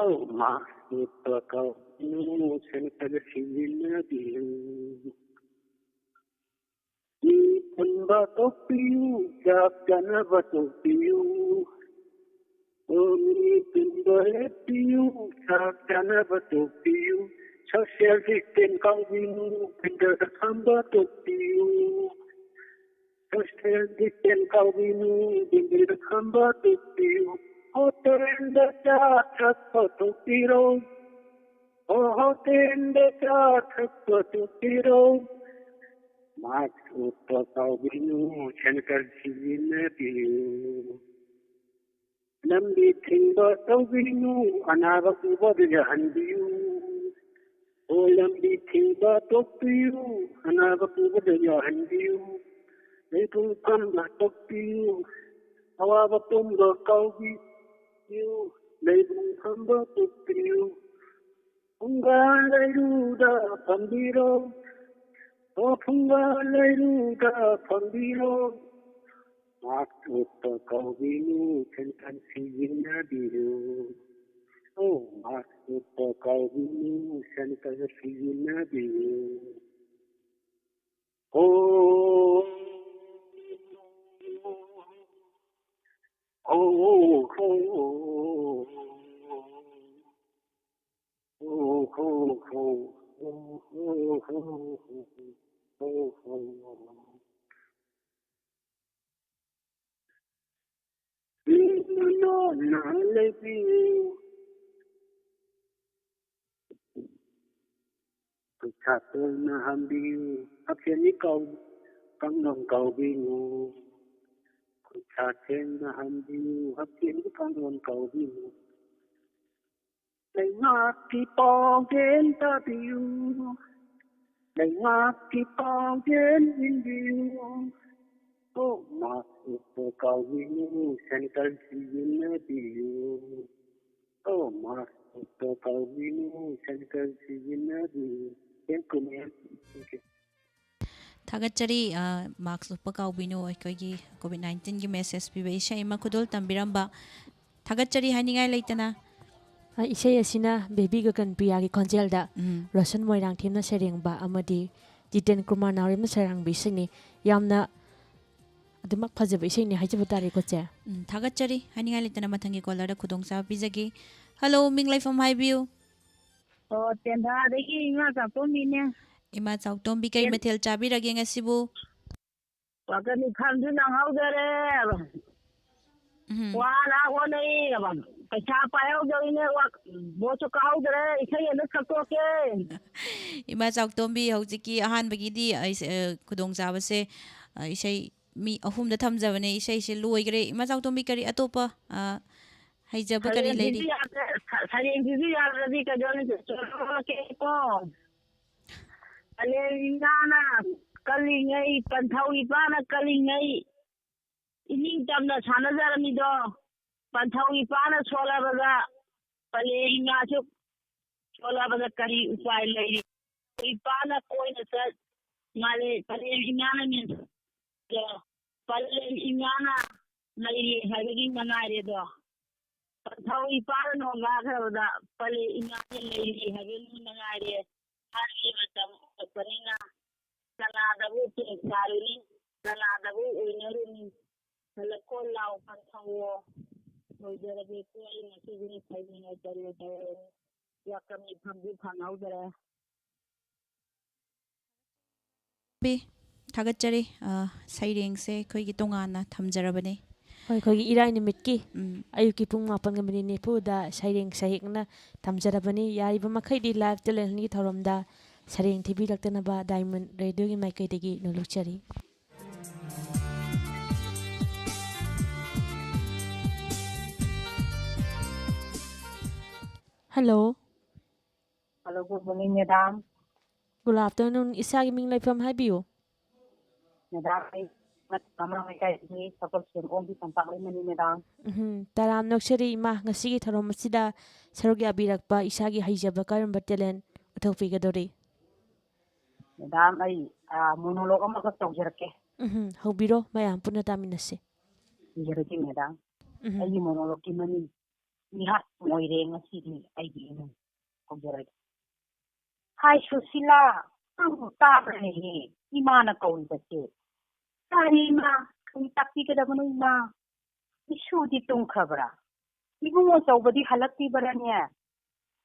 ꯑꯧ, ꯃꯥꯛꯁ ꯎꯞꯄ ꯀꯥꯎꯕꯤꯅꯨ, ꯁꯦꯅꯤꯇꯥꯏꯖꯔ ꯁꯤꯖꯤꯟꯅꯕꯤꯌꯨ꯫ ꯃꯤ ꯄꯨꯟꯕ ꯇꯣꯛꯄꯤꯌꯨ, ꯆꯥꯛ ꯆꯥꯅꯕ ꯇꯣꯛꯄꯤꯌꯨ꯫ ꯑꯣ, ꯃꯤ ꯄꯨꯟꯕ ꯂꯦꯞꯄꯤꯌꯨ, ꯆꯥꯛ ꯆꯥꯅꯕ ꯇꯣꯛꯄꯤꯌꯨ꯫ ꯁꯣꯁꯤꯌꯦꯜ ꯗꯤꯁꯇꯦꯟꯁ ꯀꯥꯎꯕꯤꯅꯨ, ꯐꯤꯜꯇꯔꯗ ꯐꯝꯕ ꯇꯣꯛꯄꯤꯌꯨ꯫ ꯁꯣꯁꯤꯌꯦꯜ ꯗꯤꯁꯇꯦꯟꯁ ꯀꯥꯎꯕꯤꯅꯨ, ꯕꯤꯜꯗꯤꯡꯗ ꯐꯝꯕ ꯇꯣꯛꯄꯤꯌꯨ꯫ ꯍꯣꯇꯦꯜꯗ ꯆꯥ ꯊꯛꯄ ꯇꯣꯛꯄꯤꯔꯣ꯫ ꯑꯣ, ꯍꯣꯇꯦꯜꯗ ꯆꯥ ꯊꯛꯄ ꯇꯣꯛꯄꯤꯔꯣ꯫ ꯃꯥꯛꯁ ꯎꯞꯄ ꯀꯥꯎꯕꯤꯅꯨ, ꯁꯦꯅꯤꯇꯥꯏꯖꯔ ꯁꯤꯖꯤꯟꯅꯕꯤꯌꯨ꯫ ꯂꯝꯕꯤ ꯊꯤꯡꯕ ꯇꯧꯕꯤꯅꯨ, ꯑꯅꯥꯕ ꯄꯨꯕꯗ ꯌꯥꯍꯟꯕꯤꯌꯨ꯫ ꯑꯣ ꯂꯝꯕꯤ ꯊꯤꯡꯕ ꯇꯣꯛꯄꯤꯌꯨ, ꯑꯅꯥꯕ ꯄꯨꯕꯗ ꯌꯥꯍꯟꯕꯤꯌꯨ꯫ ꯂꯩꯄꯨꯡ ꯐꯝꯕ ꯇꯣꯛꯄꯤꯌꯨ, ꯑꯋꯥꯕ ꯄꯨꯝꯕ ꯀꯥꯎꯕꯤꯌꯨ꯫ ꯂꯩꯄꯨꯡ ꯐꯝꯕ ꯇꯣꯛꯄꯤꯌꯨ꯫ ꯐꯨꯡꯒꯥ ꯂꯩꯔꯨꯗ ꯐꯝꯕꯤꯔꯣ, ꯑꯣ ꯐꯨꯡꯒꯥ ꯂꯩꯔꯨꯗ ꯐꯝꯕꯤꯔꯣ꯫ ꯃꯥꯛꯁ ꯎꯞꯄ ꯀꯥꯎꯕꯤꯅꯨ, ꯁꯦꯅꯤꯇꯥꯏꯖꯔ ꯁꯤꯖꯤꯟꯅꯕꯤꯌꯨ꯫ ꯑꯣ ꯃꯥꯛꯁ ꯎꯞꯄ ꯀꯥꯎꯕꯤꯅꯨ, ꯁꯦꯅꯤꯇꯥꯏꯖꯔ ꯁꯤꯖꯤꯟꯅꯕꯤꯌꯨ꯫ ꯍꯣ, ꯍꯣ, ꯍꯣ, ꯍꯣ꯫ ꯂꯨꯅ ꯂꯩꯕꯤꯌꯨ꯫ ꯈꯨꯠ ꯁꯥ ꯇꯣꯏꯅ ꯍꯥꯝꯕꯤꯌꯨ꯫ ꯍꯛꯁꯦꯜꯒꯤ ꯀꯥꯎ-, ꯀꯥꯡꯂꯣꯟ ꯀꯥꯎꯕꯤꯅꯨ꯫ ꯈꯨꯠ ꯁꯥ ꯁꯦꯡꯅ ꯍꯥꯝꯕꯤꯌꯨ꯫ ꯍꯛꯁꯦꯜꯒꯤ ꯀꯥꯡꯂꯣꯟ ꯀꯥꯎꯕꯤꯅꯨ꯫ ꯂꯩꯉꯥꯛꯀꯤ ꯄꯥꯎꯖꯦꯜ ꯇꯥꯕꯤꯌꯨ, ꯂꯩꯉꯥꯛꯀꯤ ꯄꯥꯎꯖꯦꯜ ꯏꯟꯕꯤꯌꯨ꯫ ꯑꯣ ꯃꯥꯛꯁ ꯎꯞꯄ ꯀꯥꯎꯕꯤꯅꯨ, ꯁꯦꯅꯤꯇꯥꯏꯖꯔ ꯁꯤꯖꯤꯟꯅꯕꯤꯌꯨ꯫ ꯑꯣ ꯃꯥꯛꯁ ꯎꯞꯄ ꯀꯥꯎꯕꯤꯅꯨ, ꯁꯦꯅꯤꯇꯥꯏꯖꯔ ꯁꯤꯖꯤꯟꯅꯕꯤꯌꯨ꯫ Thank you, ma'am. Thank you. ꯊꯥꯒꯠꯆꯔꯤ꯫ ꯑ, ꯃꯥꯛꯁ ꯎꯞꯄ ꯀꯥꯎꯕꯤꯅꯨ꯫ ꯑꯩꯈꯣꯏꯒꯤ ꯀꯣꯚꯤꯗ ꯅꯥꯏꯟꯇꯤꯟꯒꯤ ꯃꯦꯁꯦꯖ ꯄꯤꯕ ꯏꯁꯩ ꯑꯃ ꯈꯨꯗꯣꯜ ꯇꯝꯕꯤꯔꯝꯕ꯫ ꯊꯥꯒꯠꯆꯔꯤ ꯍꯥꯏꯅꯤꯡꯉꯥꯏ ꯂꯩꯇꯅ꯫ ꯑ, ꯏꯁꯩ ꯑꯁꯤꯅ ꯕꯦꯕꯤ ꯒꯒꯟꯄ꯭ꯔꯤꯌꯥꯒꯤ ꯈꯣꯟꯖꯦꯜꯗ ꯎꯝ꯫ ꯔꯣꯁꯟ ꯃꯣꯏꯔꯥꯡꯊꯦꯝꯅ ꯁꯩꯔꯦꯡꯕ ꯑꯃꯗꯤ ꯖꯤꯇꯦꯟ ꯀꯨꯃꯥꯔ ꯅꯥꯎꯔꯦꯝꯅ ꯁꯩꯔꯥꯡꯕ ꯏꯁꯩꯅꯤ꯫ ꯌꯥꯝꯅ ꯑꯗꯨꯃꯛ ꯐꯖꯕ ꯏꯁꯩꯅꯤ ꯍꯥꯏꯖꯕ ꯇꯥꯔꯦꯀꯣ, ꯆꯦ꯫ ꯎꯝ, ꯊꯥꯒꯠꯆꯔꯤ ꯍꯥꯏꯅꯤꯡꯉꯥꯏ ꯂꯩꯇꯅ꯫ ꯃꯊꯪꯒꯤ ꯀꯣꯂꯔꯗ ꯈꯨꯗꯣꯡꯆꯥꯕ ꯄꯤꯖꯒꯦ꯫ ꯍꯜꯂꯣ, ꯃꯤꯡ ꯂꯩꯐꯝ ꯍꯥꯏꯕꯤꯌꯨ꯫ ꯑꯣ, ꯇꯦꯟꯊꯥꯗꯒꯤ ꯏꯃꯥ ꯆꯥꯎꯇꯣꯝꯕꯤꯅꯦ꯫ ꯏꯃꯥ ꯆꯥꯎꯇꯣꯝꯕꯤ, ꯀꯔꯤ ꯇꯦꯟ- ꯃꯊꯦꯜ ꯆꯥꯕꯤꯔꯒꯦ ꯉꯁꯤꯕꯨ? ꯋꯥꯀꯅꯤ ꯈꯪꯗꯨ ꯅꯪꯍꯧꯗꯔꯦ꯫ ꯎꯝ꯫ ꯋꯥꯅ ꯍꯣꯠꯅꯩ꯫ ꯄꯩꯁꯥ ꯄꯥꯏꯍꯧꯗꯕꯅꯤꯅ ꯋꯥ-, ꯚꯣꯠꯁꯨ ꯀꯥꯍꯧꯗꯔꯦ꯫ ꯏꯁꯩ ꯑꯃ ꯁꯛꯇꯣꯛꯀꯦ꯫ ꯏꯃꯥ ꯆꯥꯎꯇꯣꯝꯕꯤ, ꯍꯧꯖꯤꯛꯀꯤ ꯑꯍꯥꯟꯕꯒꯤꯗꯤ ꯑꯩꯁꯦ, ꯑ, ꯈꯨꯗꯣꯡꯆꯥꯕꯁꯦ, ꯑ, ꯏꯁꯩ ꯃꯤ ꯑꯍꯨꯝꯗ ꯊꯝꯖꯕꯅꯦ꯫ ꯏꯁꯩꯁꯦ ꯂꯣꯏꯈ꯭ꯔꯦ꯫ ꯏꯃꯥ ꯆꯥꯎꯇꯣꯝꯕꯤ, ꯀꯔꯤ ꯑꯇꯣꯞꯄ, ꯑ, ꯍꯩꯖꯕ ꯀꯔꯤ ꯂꯩꯔꯤ? ꯁꯩꯔꯦꯡꯁꯤꯁꯨ ꯌꯥ-, ꯁ-, ꯁꯩꯔꯦꯡꯁꯤꯁꯨ ꯌꯥꯗ꯭ꯔꯗꯤ ꯀꯩꯗꯧꯅꯤ? ꯆꯣꯠꯂꯛꯀꯦꯀꯣ꯫ ꯄꯂꯦꯝ ꯏꯃꯥꯅ ꯀꯜꯂꯤꯉꯩ, ꯄꯟꯊꯧ ꯏꯄꯥꯅ ꯀꯜꯂꯤꯉꯩ, ꯏꯅꯤꯡ ꯇꯝꯅ ꯁꯥꯟꯅꯖꯔꯝꯃꯤꯗꯣ꯫ ꯄꯟꯊꯧ ꯏꯄꯥꯅ ꯁꯣꯜꯂꯕꯗ, ꯄꯂꯦꯝ ꯏꯃꯥꯁꯨ ꯁꯣꯜꯂꯕꯗ ꯀꯔꯤ ꯎꯄꯥꯏ ꯂꯩꯔꯤ? ꯏꯄꯥꯅ ꯀꯣꯏꯅ ꯆꯠ, ꯃꯥꯂꯦ-, ꯄꯂꯦꯝ ꯏꯃꯥꯅ ꯃꯦꯟ-, ꯄꯂꯦꯝ ꯏꯃꯥꯅ ꯂꯩꯔꯤ ꯍꯥꯏꯕꯒꯤ ꯃꯉꯥꯏꯔꯦꯗꯣ꯫ ꯄꯟꯊꯧ ꯏꯄꯥꯅ ꯅꯣꯡ ꯂꯥꯛꯈ꯭ꯔꯕꯗ ꯄꯂꯦꯝ ꯏꯃꯥꯅ ꯂꯩꯔꯤ ꯍꯥꯏꯕꯒꯤ ꯃꯉꯥꯏꯔꯦ꯫ ꯍꯥꯏꯔꯤꯕ ꯃꯇꯝ ꯑꯣꯏꯔꯛꯄꯅꯤꯅ ꯀꯅꯥꯗꯕꯨ ꯇꯨꯡ ꯁꯥꯔꯨꯅꯤ, ꯀꯅꯥꯗꯕꯨ ꯑꯣꯏꯅꯔꯨꯅꯤ? ꯍꯜꯂꯛꯈꯣ ꯂꯥꯎ ꯄꯟꯊꯧꯑꯣ꯫ ꯂꯣꯏꯖꯔꯒꯦ ꯀꯣ ꯑꯩ ꯉꯁꯤꯒꯤ ꯁꯩꯔꯦꯡ ꯇꯔꯦꯠ ꯇꯧꯔꯦ꯫ ꯌꯥꯀꯝ ꯏꯐꯝꯗꯤ ꯐꯪꯍꯧꯗꯔꯦ꯫ ꯕꯤ, ꯊꯥꯒꯠꯆꯔꯤ꯫ ꯑ, ꯁꯩꯔꯦꯡꯁꯦ ꯑꯩꯈꯣꯏꯒꯤ ꯇꯣꯉꯥꯟꯅ ꯊꯝꯖꯔꯕꯅꯤ꯫ ꯍꯣꯏ, ꯑꯩꯈꯣꯏꯒꯤ ꯏꯔꯥꯏ ꯅꯨꯃꯤꯠꯀꯤ ꯎꯝ꯫ ꯑꯌꯨꯛꯀꯤ ꯄꯨꯡ ꯃꯥꯄꯟꯒ ꯃꯤꯅꯤꯠ ꯅꯤꯐꯨꯗ ꯁꯩꯔꯦꯡ ꯁꯩꯍꯦꯛꯅ ꯊꯝꯖꯔꯕꯅꯤ꯫ ꯌꯥꯔꯤꯕ ꯃꯈꯩꯗꯤ Live Talent ꯒꯤ ꯊꯧꯔꯝꯗ ꯁꯩꯔꯦꯡ ꯊꯤꯕꯤꯔꯛꯇꯅꯕ Diamond Radio ꯒꯤ ꯃꯥꯏꯀꯩꯗꯒꯤ ꯅꯣꯂꯨꯛꯆꯔꯤ꯫ Hello꯫ Hello, good morning, madam꯫ Good afternoon꯫ ꯏꯁꯥꯒꯤ ꯃꯤꯡ ꯂꯩꯐꯝ ꯍꯥꯏꯕꯤꯌꯨ꯫ Madam, ꯑꯩ ꯃꯃꯥꯡ ꯂꯩꯀꯥꯏꯗꯒꯤ ꯁꯒꯣꯜꯁꯦꯝ ꯑꯣꯡꯕꯤ ꯇꯝꯄꯥꯛ ꯂꯩꯃꯅꯤ, madam꯫ ꯎꯝ, ꯇꯔꯥꯝꯅ ꯑꯣꯛꯆꯔꯤ ꯏꯃꯥ, ꯉꯁꯤꯒꯤ ꯊꯧꯔꯝ ꯑꯁꯤꯗ ꯁꯔꯨꯛ ꯌꯥꯕꯤꯔꯛꯄ ꯏꯁꯥꯒꯤ ꯍꯩꯖꯕ ꯀꯔꯝꯕ talent ꯎꯠꯊꯣꯛꯄꯤꯒꯗꯧꯔꯤ? Madam, ꯑꯩ, ꯑ, monologue ꯑꯃꯈꯛ ꯇꯧꯖꯔꯛꯀꯦ꯫ ꯎꯝ, ꯍꯧꯕꯤꯔꯣ, ꯃꯌꯥꯝ ꯄꯨꯟꯅ ꯇꯥꯃꯤꯟꯅꯁꯤ꯫ ꯇꯧꯖꯔꯛꯀꯦ, madam꯫ ꯎꯝ꯫ ꯑꯩꯒꯤ monologue ꯀꯤ ꯃꯃꯤꯡ ꯃꯤꯍꯥꯠ ꯑꯣꯏꯔꯦ ꯉꯁꯤꯗꯤ ꯑꯩꯒꯤ ꯏꯃꯨꯡ꯫ ꯍꯧꯖꯔꯒꯦ꯫ ꯍꯥꯏ ꯁꯨꯁꯤꯂꯥ, ꯅꯪꯕꯨ ꯇꯥꯕ꯭ꯔꯅꯦꯍꯦ? ꯏꯃꯥꯅ ꯀꯧꯔꯤꯕꯁꯦ꯫ ꯇꯥꯔꯦ ꯏꯃꯥ, ꯀꯔꯤ ꯇꯥꯛꯄꯤꯒꯗꯕꯅꯣ ꯏꯃꯥ? ꯏꯁꯨꯗꯤ ꯇꯨꯝꯈ꯭ꯔꯕ꯭ꯔꯥ? ꯏꯕꯨꯡ ꯑꯆꯧꯕꯗꯤ ꯍꯜꯂꯛꯇ꯭ꯔꯤꯕꯔꯥꯅꯦ?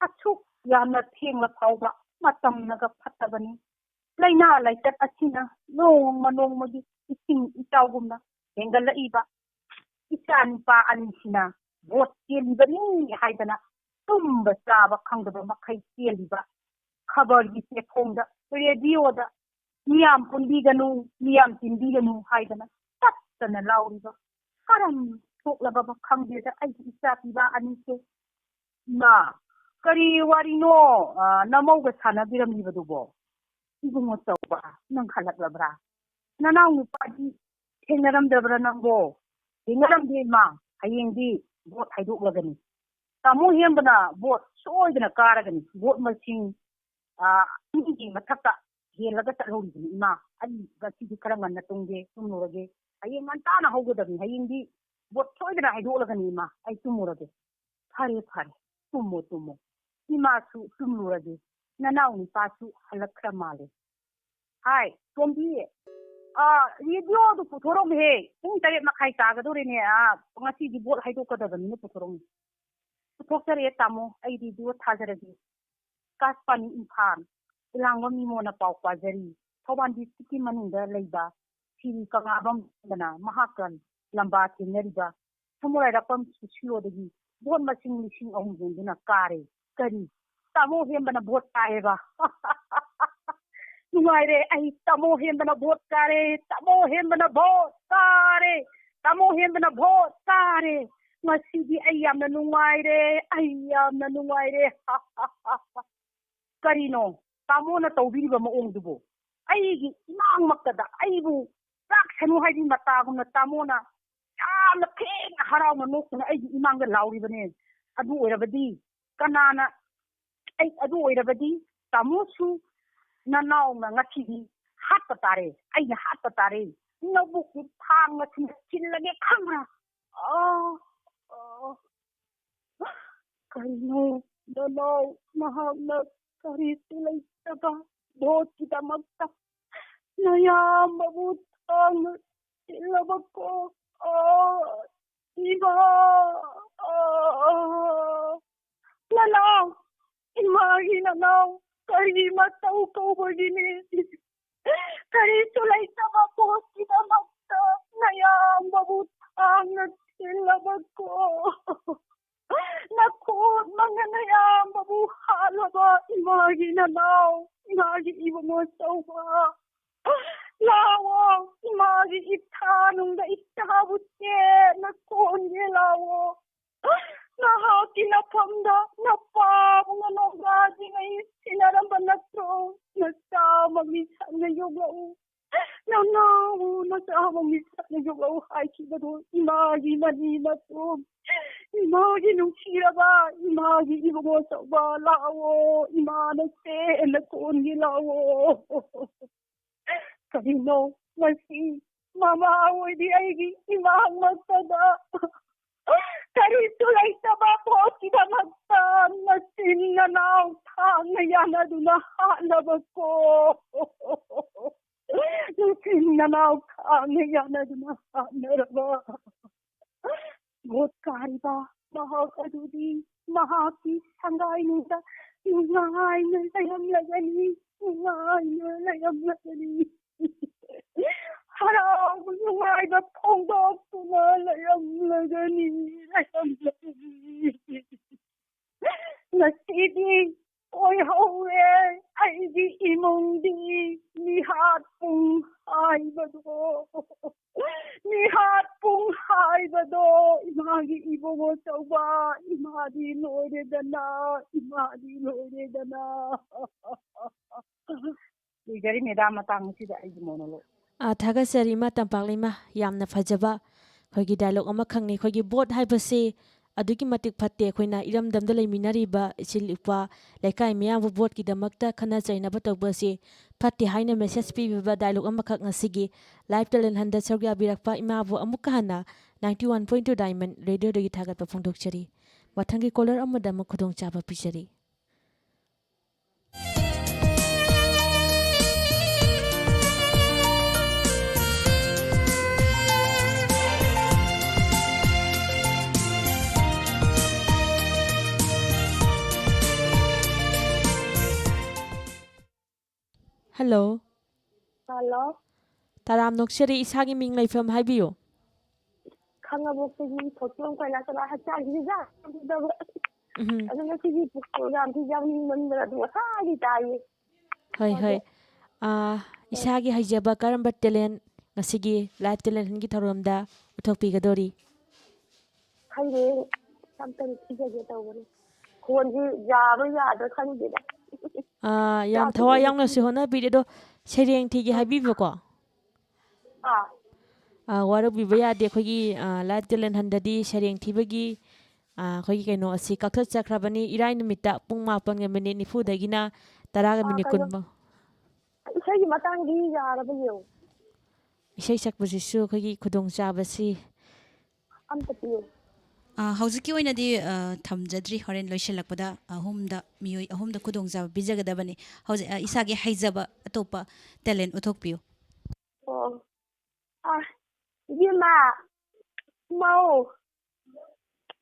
ꯑꯁꯨꯛ ꯌꯥꯝꯅ ꯊꯦꯡꯂ ꯐꯥꯎꯕ ꯃꯇꯝꯅꯒ ꯐꯠꯇꯕꯅꯤ꯫ ꯂꯥꯏꯅꯥ ꯂꯥꯏꯆꯠ ꯑꯁꯤꯅ ꯅꯣꯡꯃ ꯅꯣꯡꯃꯒꯤ ꯏꯁꯤꯡ ꯏꯆꯥꯎꯒꯨꯝꯅ ꯍꯦꯟꯒꯠꯂꯛꯏꯕ꯫ ꯏꯆꯥ ꯅꯨꯄꯥ ꯑꯅꯤꯁꯤꯅ ꯚꯣꯠ ꯆꯦꯜꯂꯤꯕꯅꯤ ꯍꯥꯏꯗꯅ ꯇꯨꯝꯕ ꯆꯥꯕ ꯈꯪꯗꯕ ꯃꯈꯩ ꯆꯦꯜꯂꯤꯕ꯫ ꯈꯕꯔꯒꯤ ꯆꯦꯐꯣꯡꯗ, ꯔꯦꯗꯤꯑꯣꯗ ꯃꯤꯌꯥꯝ ꯄꯨꯟꯕꯤꯒꯅꯨ, ꯃꯤꯌꯥꯝ ꯇꯤꯟꯕꯤꯒꯅꯨ ꯍꯥꯏꯗꯅ ꯇꯠꯇꯅ ꯂꯥꯎꯔꯤꯕ꯫ ꯀꯔꯝ ꯊꯣꯛꯂꯕ ꯈꯪꯗꯦꯗ ꯑꯩꯒꯤ ꯏꯆꯥ ꯄꯤꯕ ꯑꯅꯤꯁꯦ꯫ ꯏꯃꯥ, ꯀꯔꯤ ꯋꯥꯔꯤꯅꯣ, ꯑ, ꯅꯃꯧꯒ ꯁꯥꯟꯅꯕꯤꯔꯝꯂꯤꯕꯗꯨꯕꯣ? ꯏꯕꯨꯡꯉꯣ ꯆꯥꯎꯕ, ꯅꯪ ꯍꯜꯂꯛꯂꯕ꯭ꯔꯥ? ꯅꯅꯥꯎ ꯅꯨꯄꯥꯗꯤ ꯊꯦꯡꯅꯔꯝꯗꯕ꯭ꯔꯥ ꯅꯪꯕꯣ? ꯊꯦꯡꯅꯔꯝꯗꯦ ꯏꯃꯥ, ꯍꯌꯦꯡꯗꯤ ꯚꯣꯠ ꯍꯥꯏꯗꯣꯛꯂꯒꯅꯤ꯫ ꯇꯥꯃꯣ ꯍꯦꯝꯕꯅ ꯚꯣꯠ ꯁꯣꯏꯗꯅ ꯀꯥꯔꯒꯅꯤ꯫ ꯚꯣꯠ ꯃꯁꯤꯡ, ꯑ, ꯑꯅꯤꯒꯤ ꯃꯊꯛꯇ ꯍꯦꯜꯂꯒ ꯆꯠꯍꯧꯔꯤꯕꯅꯤ ꯏꯃꯥ꯫ ꯑꯩ ꯉꯁꯤꯗꯤ ꯈꯔ ꯉꯟꯅ ꯇꯨꯝꯒꯦ, ꯇꯨꯝꯂꯨꯔꯒꯦ꯫ ꯍꯌꯦꯡ ꯉꯟꯇꯥꯅ ꯍꯧꯒꯗꯕꯅꯤ꯫ ꯍꯌꯦꯡꯗꯤ ꯚꯣꯠ ꯁꯣꯏꯗꯅ ꯍꯥꯏꯗꯣꯛꯂꯒꯅꯤ ꯏꯃꯥ꯫ ꯑꯩ ꯇꯨꯝꯃꯨꯔꯒꯦ꯫ ꯐꯔꯦ, ꯐꯔꯦ꯫ ꯇꯨꯝꯃꯣ, ꯇꯨꯝꯃꯣ꯫ ꯏꯃꯥꯁꯨ ꯇꯨꯝꯂꯨꯔꯒꯦ꯫ ꯅꯅꯥꯎ ꯅꯨꯄꯥꯁꯨ ꯍꯜꯂꯛꯈ꯭ꯔ ꯃꯥꯜꯂꯦ꯫ ꯍꯥꯏ, ꯇꯣꯝꯕꯤ, ꯑ, ꯔꯦꯗꯤꯑꯣꯗꯨ ꯄꯨꯊꯣꯔꯛꯎꯍꯦ꯫ ꯄꯨꯡ ꯇꯔꯦꯠ ꯃꯈꯥꯏ ꯇꯥꯒꯗꯧꯔꯦꯅꯦ꯫ ꯑ, ꯉꯁꯤꯗꯤ ꯚꯣꯠ ꯍꯥꯏꯗꯣꯛꯀꯗꯕꯅꯤꯅ ꯄꯨꯊꯣꯔꯛꯎ꯫ ꯄꯨꯊꯣꯛꯆꯔꯛꯑꯦ ꯇꯥꯃꯣ, ꯑꯩ ꯔꯦꯗꯤꯑꯣ ꯊꯥꯖꯔꯒꯦ꯫ ꯑꯀꯥꯁꯕꯥꯅꯤ ꯏꯝꯐꯥꯜ, ꯏꯂꯥꯡꯕꯝ ꯏꯃꯣꯅ ꯄꯥꯎ ꯄꯥꯖꯔꯤ꯫ ꯊꯧꯕꯥꯜ ꯗꯤꯁꯇ꯭ꯔꯤꯛꯀꯤ ꯃꯅꯨꯡꯗ ꯂꯩꯕ ꯁꯤꯔꯤ ꯀꯪꯂꯥꯕꯝ ꯍꯦꯝꯕꯅ ꯃꯍꯥꯛꯀ ꯂꯝꯕꯥ ꯊꯦꯡꯅꯔꯤꯕ ꯁꯃꯨꯔꯥꯏꯔꯛꯄꯝ ꯁꯨꯁꯤꯔꯣꯗꯒꯤ ꯚꯣꯠ ꯃꯁꯤꯡ ꯂꯤꯁꯤꯡ ꯑꯍꯨꯝ ꯍꯦꯟꯗꯨꯅ ꯀꯥꯔꯦ꯫ ꯀꯔꯤ? ꯇꯥꯃꯣ ꯍꯦꯝꯕꯅ ꯚꯣꯠ ꯀꯥꯏꯌꯦꯕ? ꯅꯨꯡꯉꯥꯏꯔꯦ ꯑꯩ, ꯇꯥꯃꯣ ꯍꯦꯝꯕꯅ ꯚꯣꯠ ꯀꯥꯔꯦ, ꯇꯥꯃꯣ ꯍꯦꯝꯕꯅ ꯚꯣꯠ ꯀꯥꯔꯦ, ꯇꯥꯃꯣ ꯍꯦꯝꯕꯅ ꯚꯣꯠ ꯀꯥꯔꯦ꯫ ꯉꯁꯤꯗꯤ ꯑꯩ ꯌꯥꯝꯅ ꯅꯨꯡꯉꯥꯏꯔꯦ, ꯑꯩ ꯌꯥꯝꯅ ꯅꯨꯡꯉꯥꯏꯔꯦ꯫ ꯀꯔꯤꯅꯣ ꯇꯥꯃꯣꯅ ꯇꯧꯕꯤꯔꯤꯕ ꯃꯑꯣꯡꯗꯨꯕꯨ? ꯑꯩꯒꯤ ꯏꯃꯥꯡꯃꯛꯇꯗ ꯑꯩꯕꯨ ꯆꯥꯛꯁꯅꯨ ꯍꯥꯏꯕꯤ ꯃꯇꯥꯒꯨꯝꯅ ꯇꯥꯃꯣꯅ ꯌꯥꯝꯅ ꯊꯦꯡꯅ ꯍꯔꯥꯎꯅ ꯅꯣꯛꯇꯨꯅ ꯑꯩꯒꯤ ꯏꯃꯥꯡꯗ ꯂꯥꯎꯔꯤꯕꯅꯦ꯫ ꯑꯗꯨ ꯑꯣꯏꯔꯕꯗꯤ ꯀꯅꯥꯅ, ꯑꯩ, ꯑꯗꯨ ꯑꯣꯏꯔꯕꯗꯤ ꯇꯥꯃꯣꯁꯨ ꯅꯅꯥꯎꯅ ꯉꯁꯤꯗꯤ ꯍꯥꯠꯄ ꯇꯥꯔꯦ, ꯑꯩꯅ ꯍꯥꯠꯄ ꯇꯥꯔꯦ꯫ ꯅꯕꯨꯛꯀꯤ ꯊꯥꯡꯅ ꯊꯤꯜꯂꯒꯦ ꯈꯪꯕ꯭ꯔꯥ? ꯑꯥ, ꯑꯥ꯫ ꯀꯔꯤꯅꯣ ꯅꯅꯥꯎ, ꯅꯍꯥꯛꯅ ꯀꯔꯤꯁꯨ ꯂꯩꯇꯕ ꯚꯣꯠꯀꯤꯗꯃꯛꯇ ꯅꯌꯥꯝꯕꯕꯨ ꯊꯥꯡꯅ ꯊꯤꯜꯂꯕꯀꯣ? ꯑꯥ, ꯏꯃꯥ, ꯑꯥ, ꯅꯅꯥꯎ, ꯏꯃꯥꯒꯤ ꯅꯅꯥꯎ, ꯀꯔꯤ ꯃꯇꯧ ꯀꯧꯕꯒꯤꯅꯦ? ꯀꯔꯤꯁꯨ ꯂꯩꯇꯕ ꯚꯣꯠꯀꯤꯗꯃꯛꯇ ꯅꯌꯥꯝꯕꯕꯨ ꯊꯥꯡꯅ ꯊꯤꯜꯂꯕꯀꯣ? ꯅꯈꯨꯠ ꯃꯪꯅ ꯅꯌꯥꯝꯕꯕꯨ ꯍꯥꯠꯂꯕ ꯏꯃꯥꯒꯤ ꯅꯅꯥꯎ, ꯏꯃꯥꯒꯤ ꯏꯕꯨꯡꯉꯣ ꯆꯧꯕ, ꯂꯥꯛꯑꯣ, ꯏꯃꯥꯒꯤ ꯏꯊꯥꯅꯨꯡꯗ ꯏꯆꯥꯕꯨ ꯆꯦꯠꯅ ꯀꯣꯟꯒꯦ ꯂꯥꯛꯑꯣ꯫ ꯅꯍꯥꯛꯀꯤ ꯅꯐꯝꯗ ꯅꯄꯥꯕꯨ ꯅꯅꯥꯎꯄꯥꯁꯤꯡ ꯑꯩ ꯁꯤꯟꯅꯔꯝꯕ ꯅꯠꯇ꯭ꯔꯣ? ꯅꯆꯥ ꯑꯃ ꯃꯤꯁꯛꯅ ꯌꯣꯛꯂꯛꯎ, ꯅꯅꯥꯎ ꯅꯆꯥ ꯑꯃ ꯃꯤꯁꯛꯅ ꯌꯣꯛꯂꯛꯎ ꯍꯥꯏꯈꯤꯕꯗꯣ ꯏꯃꯥꯒꯤ ꯃꯅꯤ ꯃꯇꯨꯝ, ꯏꯃꯥꯒꯤ ꯅꯨꯡꯁꯤꯔꯕ, ꯏꯃꯥꯒꯤ ꯏꯕꯨꯡꯉꯣ ꯑꯆꯧꯕ, ꯂꯥꯛꯑꯣ, ꯏꯃꯥꯅ ꯆꯦꯟꯅ ꯀꯣꯟꯒꯦ ꯂꯥꯛꯑꯣ꯫ ꯀꯔꯤꯅꯣ ꯃꯁꯤ? ꯃꯃꯥ ꯑꯣꯏꯕꯤ ꯑꯩꯒꯤ ꯏꯃꯥꯡꯃꯛꯇꯗ ꯀꯔꯤꯁꯨ ꯂꯩꯇꯕ ꯄꯣꯠꯀꯤꯗꯃꯛꯇ ꯅꯆꯤꯟ ꯅꯅꯥꯎ ꯊꯥꯡꯅ ꯌꯥꯅꯗꯨꯅ ꯍꯥꯠꯅꯕꯀꯣ꯫ ꯅꯆꯤꯟ ꯅꯅꯥꯎ ꯊꯥꯡꯅ ꯌꯥꯅꯗꯨꯅ ꯍꯥꯠꯅꯔꯕ ꯚꯣꯠ ꯀꯥꯔꯤꯕ ꯃꯍꯥꯛ ꯑꯗꯨꯗꯤ ꯃꯍꯥꯛꯀꯤ ꯁꯪꯒꯥꯏꯅꯨꯡꯗ ꯅꯨꯡꯉꯥꯏꯅ ꯂꯩꯔꯝꯂꯒꯅꯤ, ꯅꯨꯡꯉꯥꯏꯅ ꯂꯩꯔꯝꯂꯒꯅꯤ꯫ ꯍꯔꯥꯎ ꯅꯨꯡꯉꯥꯏꯕ ꯐꯣꯡꯗꯣꯛꯇꯨꯅ ꯂꯩꯔꯝꯂꯒꯅꯤ, ꯂꯩꯔꯝꯂꯒꯅꯤ꯫ ꯉꯁꯤꯗꯤ ꯑꯣꯏꯍꯧꯔꯦ ꯑꯩꯒꯤ ꯏꯃꯨꯡꯗꯤ ꯃꯤꯍꯥꯠ ꯄꯨꯡ ꯍꯥꯏꯕꯗꯣ꯫ ꯃꯤꯍꯥꯠ ꯄꯨꯡ ꯍꯥꯏꯕꯗꯣ ꯏꯃꯥꯒꯤ ꯏꯕꯨꯡꯉꯣ ꯆꯧꯕ, ꯏꯃꯥꯗꯤ ꯂꯣꯏꯔꯦꯗꯅ, ꯏꯃꯥꯗꯤ ꯂꯣꯏꯔꯦꯗꯅ꯫ ꯂꯣꯏꯖꯔꯦ ꯃꯦꯗꯥꯝ, ꯃꯇꯥꯡ ꯑꯁꯤꯗ ꯑꯩꯒꯤ ꯃꯣꯅꯣꯂꯣꯒ꯫ ꯑꯥ, ꯊꯥꯒꯠꯆꯔꯤ ꯏꯃꯥ ꯇꯝꯄꯥꯛꯂꯩꯃ, ꯌꯥꯝꯅ ꯐꯖꯕ ꯑꯩꯈꯣꯏꯒꯤ ꯗꯥꯏꯂꯣꯒ ꯑꯃꯈꯛꯅꯤ꯫ ꯑꯩꯈꯣꯏꯒꯤ ꯚꯣꯠ ꯍꯥꯏꯕꯁꯤ ꯑꯗꯨꯛꯀꯤ ꯃꯇꯤꯛ ꯐꯠꯇꯦ꯫ ꯑꯩꯈꯣꯏꯅ ꯏꯔꯝꯗꯝꯗ ꯂꯩꯃꯤꯟꯅꯔꯤꯕ ꯏꯆꯤꯜ ꯏꯄ꯭ꯋꯥ, ꯂꯩꯀꯥꯏ ꯃꯤꯌꯥꯝꯕꯨ ꯚꯣꯠꯀꯤꯗꯃꯛꯇ ꯈꯠꯅ ꯆꯩꯅꯕ ꯇꯧꯕ ꯑꯁꯤ ꯐꯠꯇꯦ ꯍꯥꯏꯅ ꯃꯦꯁꯦꯖ ꯄꯤꯕꯤꯕ ꯗꯥꯏꯂꯣꯒ ꯑꯃꯈꯛ ꯉꯁꯤꯒꯤ ꯂꯥꯏꯐ ꯇꯦꯂꯦꯟ ꯍꯟꯗ ꯁꯔꯨꯛ ꯌꯥꯕꯤꯔꯛꯄ ꯏꯃꯥꯕꯨ ꯑꯃꯨꯛꯀ ꯍꯟꯅ ninety one point two diamond ꯔꯦꯗꯤꯑꯣꯗꯒꯤ ꯊꯥꯒꯠꯄ ꯐꯣꯡꯗꯣꯛꯆꯔꯤ꯫ ꯃꯊꯪꯒꯤ ꯀꯣꯂꯔ ꯑꯃꯗ ꯑꯃꯨꯛ ꯈꯨꯗꯣꯡꯆꯥꯕ ꯄꯤꯖꯔꯤ꯫ ꯍꯜꯂꯣ꯫ ꯍꯜꯂꯣ꯫ ꯇꯔꯥꯝ ꯅꯣꯛꯆꯔꯤ, ꯏꯁꯥꯒꯤ ꯃꯤꯡ ꯂꯩꯐꯝ ꯍꯥꯏꯕꯤꯌꯨ꯫ ꯈꯥꯡꯉꯕꯣꯛꯇꯒꯤ ꯊꯣꯏꯇꯣꯝ ꯀꯣꯏꯂꯥꯁ ꯆꯠꯂ ꯍꯛꯆꯥꯡꯁꯤꯁꯨ ꯌꯥꯝ ꯐꯗꯕ꯫ ꯎꯝ꯫ ꯑꯗꯨ ꯉꯁꯤꯒꯤ ꯄ꯭ꯔꯣꯒ꯭ꯔꯥꯝꯁꯤ ꯌꯥꯎꯅꯤꯡꯃꯟꯗꯅ ꯑꯗꯨꯝ ꯉꯁꯥꯏꯗꯤ ꯇꯥꯏꯌꯦ꯫ ꯍꯣꯏ, ꯑꯗꯣ ꯍꯣꯏ꯫ ꯑꯥ, ꯏꯁꯥꯒꯤ ꯍꯩꯖꯕ ꯀꯔꯝꯕ talent ꯉꯁꯤꯒꯤ Live Talent Huntꯀꯤ ꯊꯧꯔꯝꯗ ꯎꯠꯊꯣꯛꯄꯤꯒꯗꯧꯔꯤ? ꯈꯪꯗꯦ, ꯑꯝꯇꯪ ꯊꯤꯖꯒꯦ ꯇꯧꯕꯅꯤ꯫ ꯈꯣꯟꯁꯤ ꯌꯥꯕ꯭ꯔꯥ ꯌꯥꯗ꯭ꯔꯥ ꯈꯪꯗꯦꯗ꯫ ꯑꯥ, ꯌꯥꯝ ꯊꯋꯥꯏ ꯌꯥꯎꯅꯁꯨ ꯍꯣꯠꯅꯕꯤꯔꯤ꯫ ꯑꯗꯣ ꯁꯩꯔꯦꯡ ꯊꯤꯒꯦ ꯍꯥꯏꯕꯤꯕꯀꯣ? ꯑꯥ꯫ ꯑꯥ, ꯋꯥꯔꯧꯕꯤꯕ ꯌꯥꯗꯦ꯫ ꯑꯩꯈꯣꯏꯒꯤ, ꯑꯥ, Live Talent Huntꯗꯗꯤ ꯁꯩꯔꯦꯡ ꯊꯤꯕꯒꯤ, ꯑꯥ, ꯑꯩꯈꯣꯏꯒꯤ ꯀꯩꯅꯣ ꯑꯁꯤ ꯀꯛꯊꯠꯆꯈ꯭ꯔꯕꯅꯤ꯫ ꯏꯔꯥꯏ ꯅꯨꯃꯤꯠꯇ ꯄꯨꯡ ꯃꯥꯄꯟꯒ ꯃꯤꯅꯤꯠ ꯅꯤꯐꯨꯗꯒꯤꯅ ꯇꯔꯥꯒ ꯑꯥ, ꯃꯤꯅꯤꯠ ꯀꯩꯅꯣ, ꯀꯨꯟ ꯐꯥꯎ꯫ ꯏꯁꯩꯒꯤ ꯃꯇꯥꯡꯗꯤ ꯌꯥꯔꯕ ꯌꯦꯡꯉꯨ꯫ ꯏꯁꯩ ꯁꯛꯄꯁꯤꯁꯨ ꯑꯩꯈꯣꯏꯒꯤ ꯈꯨꯗꯣꯡꯆꯥꯕꯁꯤ꯫ ꯑꯝꯇ ꯄꯤꯌꯨ꯫ ꯑ, ꯍꯧꯖꯤꯛꯀꯤ ꯑꯣꯏꯅꯗꯤ, ꯑ, ꯊꯝꯖꯗ꯭ꯔꯤ꯫ ꯍꯣꯔꯦꯟ ꯂꯣꯏꯁꯤꯜꯂꯛꯄꯗ ꯑꯍꯨꯝꯗ, ꯃꯤꯑꯣꯏ ꯑꯍꯨꯝꯗ ꯈꯨꯗꯣꯡꯆꯥꯕ ꯄꯤꯖꯒꯗꯕꯅꯤ꯫ ꯍꯧꯖꯤꯛ, ꯑ, ꯏꯁꯥꯒꯤ ꯍꯩꯖꯕ ꯑꯇꯣꯞꯄ talent ꯎꯠꯊꯣꯛꯄꯤꯌꯨ꯫ ꯑꯣ꯫ ꯑ, ꯏꯕꯦꯝꯃ, ꯃꯧ,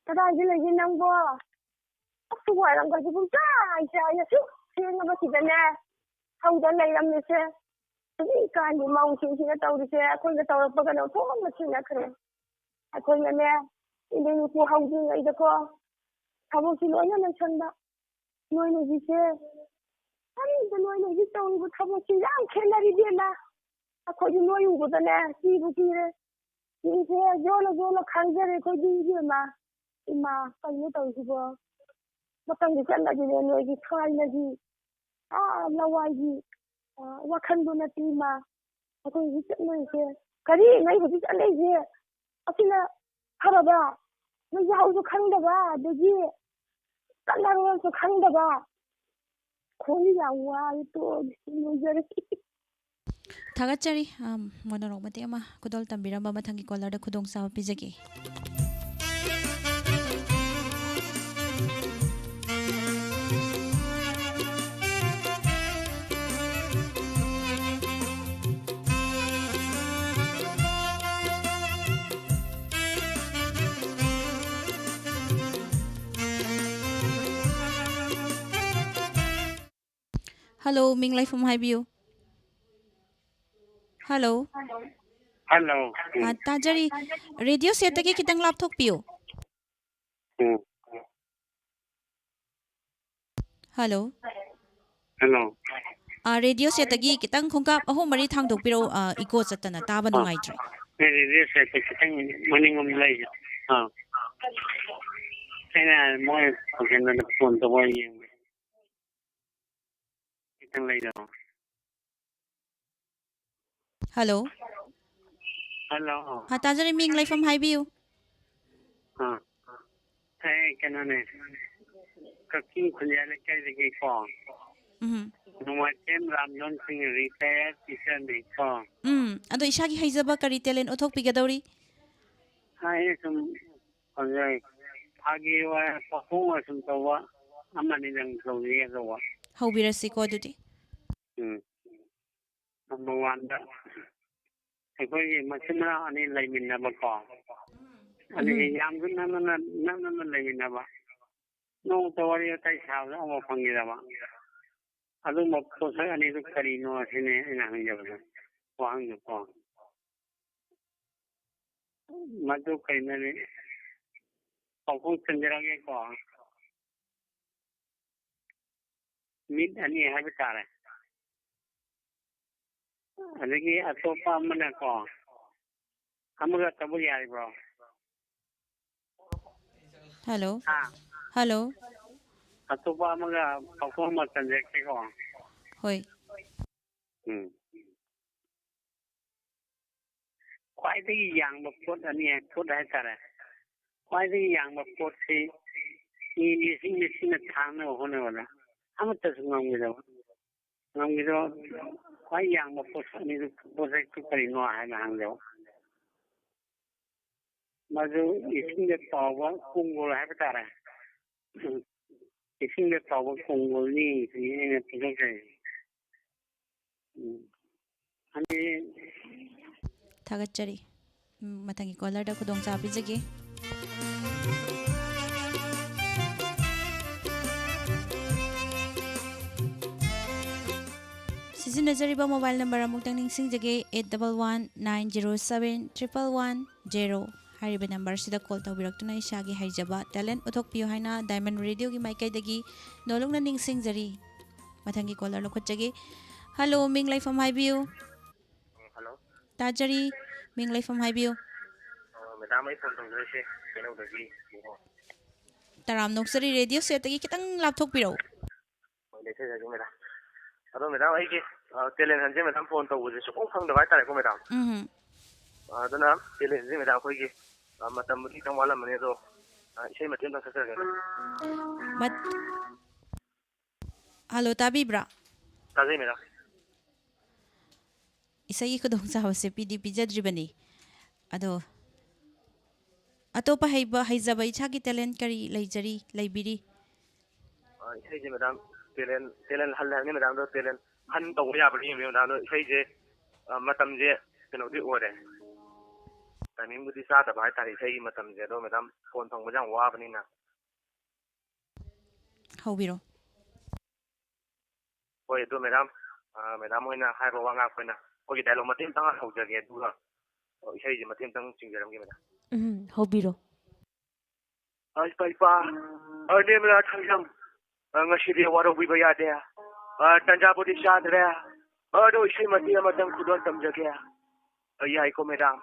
ꯀꯗꯥꯏꯗ ꯂꯩꯒꯦ ꯅꯪꯕꯣ? ꯑꯁ, ꯋꯥꯏꯔꯝꯒꯁꯦ ꯄꯨꯡꯆꯥꯏ ꯆꯥꯏ, ꯑꯁꯨꯛ ꯊꯦꯡꯉꯕꯁꯤꯗꯅꯦ꯫ ꯍꯧꯗ ꯂꯩꯔꯝꯃꯤꯁꯦ꯫ ꯍꯧꯖꯤꯛꯀꯥꯟꯒꯤ ꯃꯧꯁꯤꯡꯁꯤꯅ ꯇꯧꯔꯤꯁꯦ, ꯑꯩꯈꯣꯏꯅ ꯇꯧꯔꯛꯄꯒꯅ ꯑꯣꯟꯊꯣꯛꯅ ꯈꯦꯠꯅꯈ꯭ꯔꯦ꯫ ꯑꯩꯈꯣꯏꯅꯅꯦ, ꯏꯅꯦꯝ ꯏꯀꯨ ꯍꯧꯗ꯭ꯔꯤꯉꯩꯗꯀꯣ, ꯊꯕꯛꯁꯤ ꯂꯣꯏꯅ ꯂꯣꯏꯁꯟꯕ꯫ ꯅꯣꯏꯅ ꯍꯧꯖꯤꯛꯁꯦ, ꯀꯔꯤꯝꯇ, ꯅꯣꯏꯅ ꯍꯧꯖꯤꯛ ꯇꯧꯔꯤꯕ ꯊꯕꯛꯁꯤ ꯌꯥꯝ ꯈꯦꯠꯅꯔꯦ ꯏꯕꯦꯝꯃ꯫ ꯑꯩꯈꯣꯏꯗꯤ ꯅꯣꯏ ꯎꯕꯗꯅꯦ ꯀꯤꯕꯨ ꯀꯤꯔꯦ꯫ ꯆꯤꯡꯁꯦ ꯖꯣꯜꯂ ꯖꯣꯜꯂ ꯈꯥꯡꯖꯔꯦ ꯑꯩꯈꯣꯏꯗꯤ ꯏꯕꯦꯝꯃ꯫ ꯏꯃꯥ, ꯀꯩꯅꯣ ꯇꯧꯔꯤꯁꯤꯕꯣ? ꯃꯇꯝꯒꯤ ꯆꯠꯅꯕꯤꯅꯦ ꯅꯣꯏꯒꯤ ꯊꯥꯏꯅꯒꯤ, ꯑꯥ, ꯂꯋꯥꯏꯒꯤ, ꯑꯥ, ꯋꯥꯈꯜꯗꯨ ꯅꯠꯇꯦ ꯏꯃꯥ꯫ ꯑꯩꯈꯣꯏ ꯍꯧꯖꯤꯛ ꯆꯠꯅꯔꯤꯁꯦ꯫ ꯀꯔꯤ? ꯅꯣꯏ ꯍꯧꯖꯤꯛ ꯆꯠꯅꯔꯤꯁꯦ ꯑꯁꯤꯅ ꯐꯔꯕ? ꯅꯣꯏ ꯌꯥꯍꯧꯁꯨ ꯈꯪꯗꯕ, ꯑꯗꯒꯤ ꯆꯠꯅꯔꯣꯜꯁꯨ ꯈꯪꯗꯕ꯫ ꯈꯣꯏ ꯌꯥꯝ ꯋꯥꯔꯦ, ꯇꯣꯛꯑꯒꯦ, ꯂꯣꯏꯖꯔꯦ꯫ ꯊꯥꯒꯠꯆꯔꯤ꯫ ꯑꯝ, ꯃꯣꯅꯣꯔꯣꯛ ꯃꯇꯦꯛ ꯑꯃ ꯈꯨꯗꯣꯜ ꯇꯝꯕꯤꯔꯝꯕ꯫ ꯃꯊꯪꯒꯤ caller ꯗ ꯈꯨꯗꯣꯡꯆꯥꯕ ꯄꯤꯖꯒꯦ꯫ Hello, ꯃꯤꯡ ꯂꯩꯐꯝ ꯍꯥꯏꯕꯤꯌꯨ꯫ Hello꯫ Hello. ꯑ, ꯇꯥꯖꯔꯤ꯫ Radio set ꯇꯒꯤ ꯈꯤꯇꯪ ꯂꯥꯞꯊꯣꯛꯄꯤꯌꯨ꯫ ꯎꯝ. Hello꯫ Hello. ꯑ, ꯔꯦꯗꯤꯑꯣ ꯁꯦꯠꯇꯒꯤ ꯈꯤꯇꯪ ꯈꯣꯡꯀꯥꯞ ꯑꯍꯨꯝ ꯃꯔꯤ ꯊꯥꯡꯗꯣꯛꯄꯤꯔꯛꯎ, ꯑ, ꯏꯀꯣ ꯆꯠꯇꯅ ꯇꯥꯕ ꯑꯥ꯫ ꯅꯨꯡꯉꯥꯏꯇ꯭ꯔꯦ꯫ ꯑꯩ ꯔꯦꯗꯤꯑꯣ ꯁꯦꯠꯇ ꯈꯤꯇꯪ ꯃꯅꯤꯡꯂꯣꯝꯗ ꯂꯩꯁꯦ꯫ ꯑꯥ꯫ ꯑꯩꯅ ꯃꯣꯏ ꯀꯩꯅꯣꯗ ꯐꯣꯟ ꯇꯧꯕ ꯌꯦꯡꯕ꯫ ꯈꯤꯇꯪ ꯂꯩꯔꯣ꯫ ꯍꯜꯂꯣ꯫ ꯍꯜꯂꯣ꯫ ꯑ, ꯇꯥꯖꯔꯤ, ꯃꯤꯡ ꯂꯩꯐꯝ ꯍꯥꯏꯕꯤꯌꯨ꯫ ꯑꯥ꯫ ꯑꯩ ꯀꯩꯅꯣꯅꯦ, ꯀꯛꯆꯤꯡ ꯈꯨꯟꯌꯥ ꯂꯩꯀꯥꯏꯗꯒꯤꯀꯣ꯫ ꯎꯝ꯫ ꯅꯣꯡꯃꯥꯏꯊꯦꯝ ꯔꯥꯝꯖꯣꯟ ꯁꯤꯡ, ꯔꯤꯇꯥꯌꯔ ꯇꯤꯆꯔꯅꯤꯀꯣ꯫ ꯎꯝ꯫ ꯑꯗꯣ ꯏꯁꯥꯒꯤ ꯍꯩꯖꯕ ꯀꯔꯤ ꯇꯦꯂꯦꯟ ꯎꯠꯊꯣꯛꯄꯤꯒꯗꯧꯔꯤ? ꯑꯩ ꯁꯨꯝ ꯈꯣꯟꯖꯩ, ꯐꯥꯒꯤ ꯑꯣꯏ, ꯄꯥꯈꯣꯡ ꯑꯣꯏ ꯁꯨꯝ ꯇꯧꯕ ꯑꯃꯅꯤꯗꯪ ꯇꯧꯖꯒꯦ ꯇꯧꯕ꯫ ꯍꯧꯕꯤꯔꯁꯤꯀꯣ ꯑꯗꯨꯗꯤ꯫ ꯎꯝ꯫ ꯅꯝꯕꯔ ꯋꯥꯟꯗ ꯑꯩꯈꯣꯏꯒꯤ ꯃꯆꯤꯟ ꯃꯅꯥꯎ ꯑꯅꯤ ꯂꯩꯃꯤꯟꯅꯕꯀꯣ꯫ ꯑꯗꯒꯤ ꯎꯝ꯫ ꯌꯥꯝꯁꯨ ꯅꯛꯅꯅ, ꯅꯛꯅꯅ ꯂꯩꯃꯤꯟꯅꯕ꯫ ꯅꯣꯡꯃꯇ ꯋꯥꯔꯤ ꯋꯥꯇꯥꯏ ꯁꯥꯕꯗ ꯑꯃꯐꯥꯎ ꯐꯪꯈꯤꯗꯕ꯫ ꯑꯗꯨꯒꯨꯝꯕ ꯄꯣꯠꯁꯛ ꯑꯅꯤꯗꯨ ꯀꯔꯤꯅꯣ ꯁꯤꯅꯤ ꯑꯩꯅ ꯍꯪꯖꯕꯗ ꯋꯥꯍꯪꯗꯨꯀꯣ꯫ ꯃꯗꯨ ꯀꯩꯅꯣꯅꯤ, ꯄꯥꯎꯈꯨꯝ ꯆꯟꯖꯔꯛꯑꯒꯦꯀꯣ꯫ ꯃꯤꯠ ꯑꯅꯤ ꯍꯥꯏꯕ ꯇꯥꯔꯦ꯫ ꯑꯗꯒꯤ ꯑꯇꯣꯞꯄ ꯑꯃꯅꯀꯣ, ꯑꯃꯒ ꯇꯧꯕ ꯌꯥꯔꯤꯕ꯭ꯔꯣ? ꯍꯜꯂꯣ꯫ ꯍꯥ? ꯍꯜꯂꯣ꯫ ꯑꯇꯣꯞꯄ ꯑꯃꯒ ꯄꯥꯎꯈꯨꯝ ꯑꯃ ꯆꯟꯖꯔꯛꯀꯦꯀꯣ꯫ ꯍꯣꯏ꯫ ꯎꯝ꯫ ꯈ꯭ꯋꯥꯏꯗꯒꯤ ꯌꯥꯡꯕ ꯄꯣꯠ ꯑꯅꯤ, ꯄꯣꯠ ꯍꯥꯏꯇꯥꯔꯦ꯫ ꯈ꯭ꯋꯥꯏꯗꯒꯤ ꯌꯥꯡꯕ ꯄꯣꯠꯁꯤ ꯃꯤ ꯂꯤꯁꯤꯡ ꯂꯤꯁꯤꯡꯅ ꯊꯥꯡꯅꯕ ꯍꯣꯠꯅꯕꯗ ꯑꯃꯠꯇꯁꯨ ꯉꯝꯈꯤꯗꯕ꯫ ꯉꯝꯈꯤꯗꯕ ꯈ꯭ꯋꯥꯏ ꯌꯥꯡꯕ ꯄꯣꯠꯁꯛ ꯑꯅꯤꯗꯨ, ꯄꯣꯠꯁꯛꯇꯨ ꯀꯔꯤꯅꯣ ꯍꯥꯏꯅ ꯍꯪꯖꯕ꯫ ꯃꯗꯨ ꯏꯁꯤꯡꯗ ꯇꯥꯎꯕ ꯀꯣꯡꯒꯣꯜ ꯍꯥꯏꯕ ꯇꯥꯔꯦ꯫ ꯏꯁꯤꯡꯗ ꯇꯥꯎꯕ ꯀꯣꯡꯒꯣꯜꯅꯤ ꯁꯤꯅꯤ ꯑꯩꯅ ꯄꯨꯊꯣꯛꯆꯔꯤꯁꯦ꯫ ꯎꯝ꯫ ꯑꯗꯨꯗꯤ ꯊꯥꯒꯠꯆꯔꯤ꯫ ꯎꯝ, ꯃꯊꯪꯒꯤ ꯀꯣꯂꯔꯗ ꯈꯨꯗꯣꯡꯆꯥꯕ ꯄꯤꯖꯒꯦ꯫ ꯁꯤꯖꯤꯟꯅꯖꯔꯤꯕ ꯃꯣꯕꯥꯏꯜ ꯅꯝꯕꯔ ꯑꯃꯨꯛꯇꯪ ꯅꯤꯡꯁꯤꯡꯖꯒꯦ, eight double one nine zero seven triple one zero꯫ ꯍꯥꯏꯔꯤꯕ ꯅꯝꯕꯔꯁꯤꯗ ꯀꯣꯜ ꯇꯧꯕꯤꯔꯛꯇꯨꯅ ꯏꯁꯥꯒꯤ ꯍꯩꯖꯕ, ꯇꯦꯂꯦꯟ ꯎꯠꯊꯣꯛꯄꯤꯌꯨ ꯍꯥꯏꯅ ꯗꯥꯏꯃꯟ ꯔꯦꯗꯤꯑꯣꯒꯤ ꯃꯥꯏꯀꯩꯗꯒꯤ ꯅꯣꯜꯂꯨꯛꯅ ꯅꯤꯡꯁꯤꯡꯖꯔꯤ꯫ ꯃꯊꯪꯒꯤ caller ꯂꯧꯈꯠꯆꯒꯦ꯫ Hello, ꯃꯤꯡ ꯂꯩꯐꯝ ꯍꯥꯏꯕꯤꯌꯨ꯫ ꯎꯝ, hello꯫ ꯇꯥꯖꯔꯤ, ꯃꯤꯡ ꯂꯩꯐꯝ ꯍꯥꯏꯕꯤꯌꯨ꯫ ꯑ, madam, ꯑꯩ phone ꯇꯧꯖꯔꯛꯏꯁꯦ ꯀꯩꯅꯧꯗꯒꯤ꯫ ꯇꯔꯥꯝꯅ ꯑꯣꯛꯆꯔꯤ, radio set ꯇꯒꯤ ꯈꯤꯇꯪ ꯂꯥꯞꯊꯣꯛꯄꯤꯔꯛꯎ꯫ ꯍꯣꯏ, ꯂꯩꯊꯖꯒꯦ, madam꯫ ꯑꯗꯣ, madam, ꯑꯩꯒꯤ, ꯑ, talent hunt ꯁꯦ, madam, phone ꯇꯧꯕꯁꯦ ꯁꯨꯡꯐꯪ ꯐꯪꯗꯕ ꯍꯥꯏꯇꯥꯔꯦꯀꯣ, madam꯫ ꯎꯝ꯫ ꯑ, ꯑꯗꯨꯅ talent ꯁꯦ, madam, ꯑꯩꯈꯣꯏꯒꯤ, ꯑ, ꯃꯇꯝꯕꯨꯗꯤ ꯈꯤꯇꯪ ꯋꯥꯠꯂꯝꯃꯅꯤ, ꯑꯗꯣ, ꯑ, ꯏꯁꯩ ꯃꯇꯦꯛ ꯑꯃꯇꯪ ꯁꯛꯆꯔꯛꯀꯦ꯫ ꯃꯠ-, hello, ꯇꯥꯕꯤꯕ꯭ꯔꯥ? ꯇꯥꯖꯩ, madam꯫ ꯏꯁꯩꯒꯤ ꯈꯨꯗꯣꯡꯆꯥꯕꯁꯦ ꯄꯤꯗꯤ ꯄꯤꯖꯗ꯭ꯔꯤꯕꯅꯤ꯫ ꯑꯗꯣ ꯑꯇꯣꯞꯄ ꯍꯩꯕ, ꯍꯩꯖꯕ ꯏꯁꯥꯒꯤ talent ꯀꯔꯤ ꯂꯩꯖꯔꯤ, ꯂꯩꯕꯤꯔꯤ? ꯑ, ꯏꯁꯩꯁꯦ, madam, talent, talent ꯍꯜꯂꯦ ꯍꯥꯏꯕꯅꯤ, madam, ꯑꯗꯣ talent hunt ꯇꯧꯕ ꯌꯥꯕ꯭ꯔꯥ ꯌꯦꯡꯕꯤꯌꯨ, madam꯫ ꯑꯗꯣ ꯏꯁꯩꯁꯦ, ꯑ, ꯃꯇꯝꯁꯦ ꯀꯩꯅꯣꯗꯤ ꯑꯣꯏꯔꯦ, timing ꯕꯨꯗꯤ ꯆꯥꯗꯕ ꯍꯥꯏꯇꯥꯔꯦ ꯏꯁꯩꯒꯤ ꯃꯇꯝꯁꯦ꯫ ꯑꯗꯣ, madam, phone ꯐꯪꯕꯁꯦ ꯌꯥꯝ ꯋꯥꯕꯅꯤꯅ꯫ ꯍꯧꯕꯤꯔꯣ꯫ ꯍꯣꯏ, ꯑꯗꯨ madam, ꯑ, madam ꯍꯣꯏꯅ ꯍꯥꯏꯕ ꯋꯥ ꯉꯥꯛꯄ ꯑꯣꯏꯅ ꯑꯩꯈꯣꯏꯒꯤ dialogue ꯃꯇꯦꯛ ꯑꯃꯇꯪ ꯍꯧꯖꯒꯦ, ꯑꯗꯨꯒ, ꯑꯣ, ꯏꯁꯩꯁꯦ ꯃꯇꯦꯛ ꯑꯃꯇꯪ ꯆꯤꯡꯖꯔꯝꯒꯦ, madam꯫ ꯎꯝ, ꯍꯧꯕꯤꯔꯣ꯫ ꯑ, ꯏꯄꯥ, ꯏꯄꯥ, ꯑ, ꯅꯦꯝꯂꯥ ꯊꯥꯡꯖꯝ, ꯑ, ꯉꯁꯤꯗꯤ ꯋꯥꯔꯧꯕꯤꯕ ꯌꯥꯗꯦ꯫ ꯑ, ꯇꯟꯖꯥꯕꯨꯗꯤ ꯆꯥꯗ꯭ꯔꯦ, ꯑ, ꯑꯗꯣ ꯏꯁꯩ ꯃꯇꯦꯛ ꯑꯃꯇꯪ ꯈꯨꯗꯣꯜ ꯇꯝꯖꯒꯦ꯫ ꯑ, ꯌꯥꯏꯀꯣ, madam?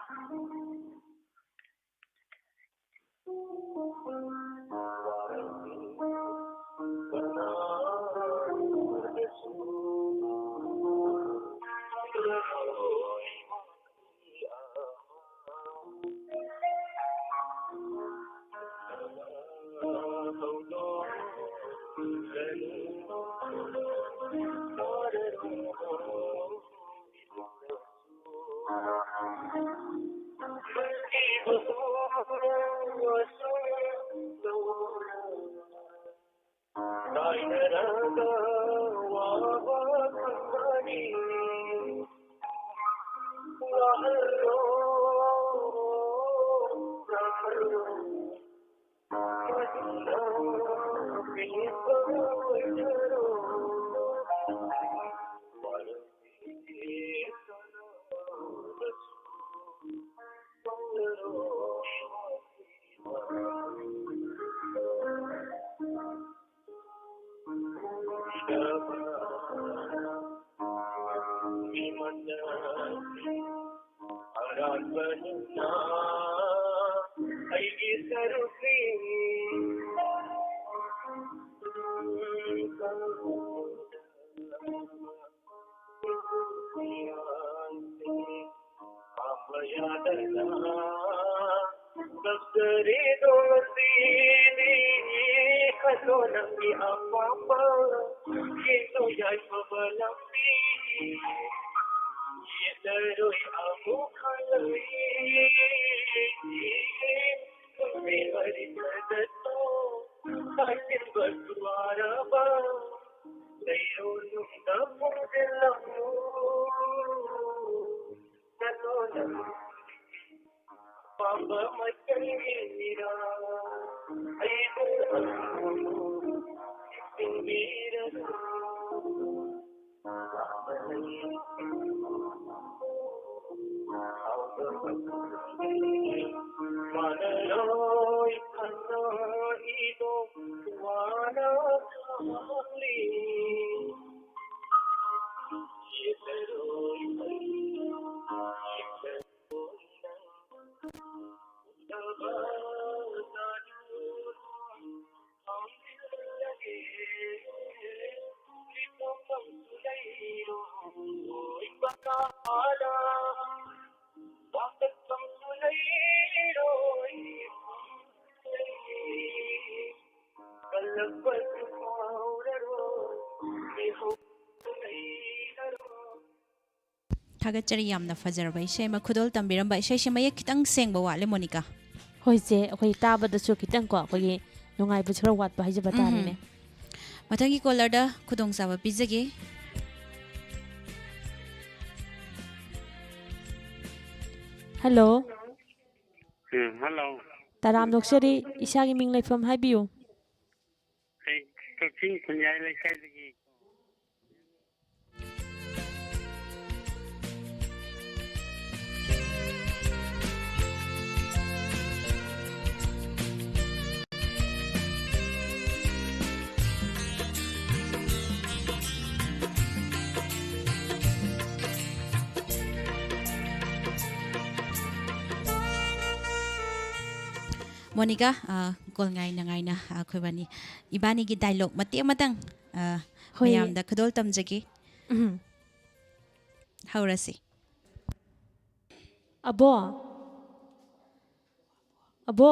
ꯑꯔꯥꯟꯕꯅ ꯑꯩꯒꯤ ꯁꯔꯨꯛꯁꯤꯡ ꯄꯥꯝꯕ ꯌꯥꯗꯅ ꯀꯞꯆꯔꯤꯗꯣ ꯉꯁꯤꯗꯤ꯫ ꯈꯜꯂꯣ ꯅꯪꯒꯤ ꯑꯄꯥꯝꯕ, ꯌꯦꯡꯂꯣ ꯌꯥꯏꯐꯕ ꯂꯝꯕꯤ꯫ ꯌꯦꯠꯂꯔꯣꯏ ꯑꯃꯨꯛ ꯍꯜꯂꯛꯏ꯫ ꯄꯨꯟꯁꯤ ꯃꯔꯤ ꯊꯥꯗꯠꯂꯣ, ꯀꯥꯏꯁꯤꯟꯕꯁꯨ ꯋꯥꯔꯕ꯫ ꯂꯩꯔꯣ ꯅꯨꯡꯗ ꯈꯣꯡꯖꯤꯜꯂꯝꯃꯨ꯫ ꯆꯠꯂꯣ ꯅꯪ ꯑꯄꯥꯝꯕ ꯃꯆꯪꯒꯤ ꯃꯤꯔꯥ꯫ ꯑꯩꯕꯨ ꯑꯃꯨꯛ ꯅꯤꯡꯁꯤꯡꯕꯤꯔꯕ꯫ ꯊꯥꯒꯠꯆꯔꯤ, ꯌꯥꯝꯅ ꯐꯖꯔꯕ ꯏꯁꯩ ꯑꯃ꯫ ꯈꯨꯗꯣꯜ ꯇꯝꯕꯤꯔꯝꯕ ꯏꯁꯩꯁꯦ ꯃꯌꯦꯛ ꯈꯤꯇꯪ ꯁꯦꯡꯕ ꯋꯥꯠꯂꯦ, ꯃꯣꯅꯤꯀꯥ꯫ ꯍꯣꯏ ꯆꯦ, ꯑꯩꯈꯣꯏ ꯇꯥꯕꯗꯁꯨ ꯈꯤꯇꯪꯀꯣ, ꯑꯩꯈꯣꯏꯒꯤ ꯅꯨꯡꯉꯥꯏꯕꯁꯨ ꯈꯔ ꯋꯥꯠꯄ ꯍꯥꯏꯖꯕ ꯎꯝ꯫ ꯇꯥꯔꯦꯅꯦ꯫ ꯃꯊꯪꯒꯤ ꯀꯣꯂꯔꯗ ꯈꯨꯗꯣꯡꯆꯥꯕ ꯄꯤꯖꯒꯦ꯫ ꯍꯜꯂꯣ꯫ ꯎꯝ, ꯍꯜꯂꯣ꯫ ꯇꯔꯥꯝꯅ ꯑꯣꯛꯆꯔꯤ, ꯏꯁꯥꯒꯤ ꯃꯤꯡ ꯂꯩꯐꯝ ꯍꯥꯏꯕꯤꯌꯨ꯫ ꯑꯩ ꯀꯛꯆꯤꯡ ꯈꯨꯟꯌꯥꯏ ꯂꯩꯀꯥꯏꯗꯒꯤ꯫ ꯃꯣꯅꯤꯀꯥ, ꯑ, ꯀꯣꯜ ꯉꯥꯏꯅ ꯉꯥꯏꯅ, ꯑ, ꯑꯩꯈꯣꯏꯕꯥꯅꯤ, ꯏꯕꯥꯅꯤꯒꯤ ꯗꯥꯏꯂꯣꯛ ꯃꯇꯦꯛ ꯑꯃꯇꯪ, ꯑ, ꯍꯣꯏ꯫ ꯃꯌꯥꯝꯗ ꯈꯨꯗꯣꯜ ꯇꯝꯖꯒꯦ꯫ ꯎꯝ꯫ ꯍꯧꯔꯁꯤ꯫ ꯑꯕꯣ꯫ ꯑꯕꯣ꯫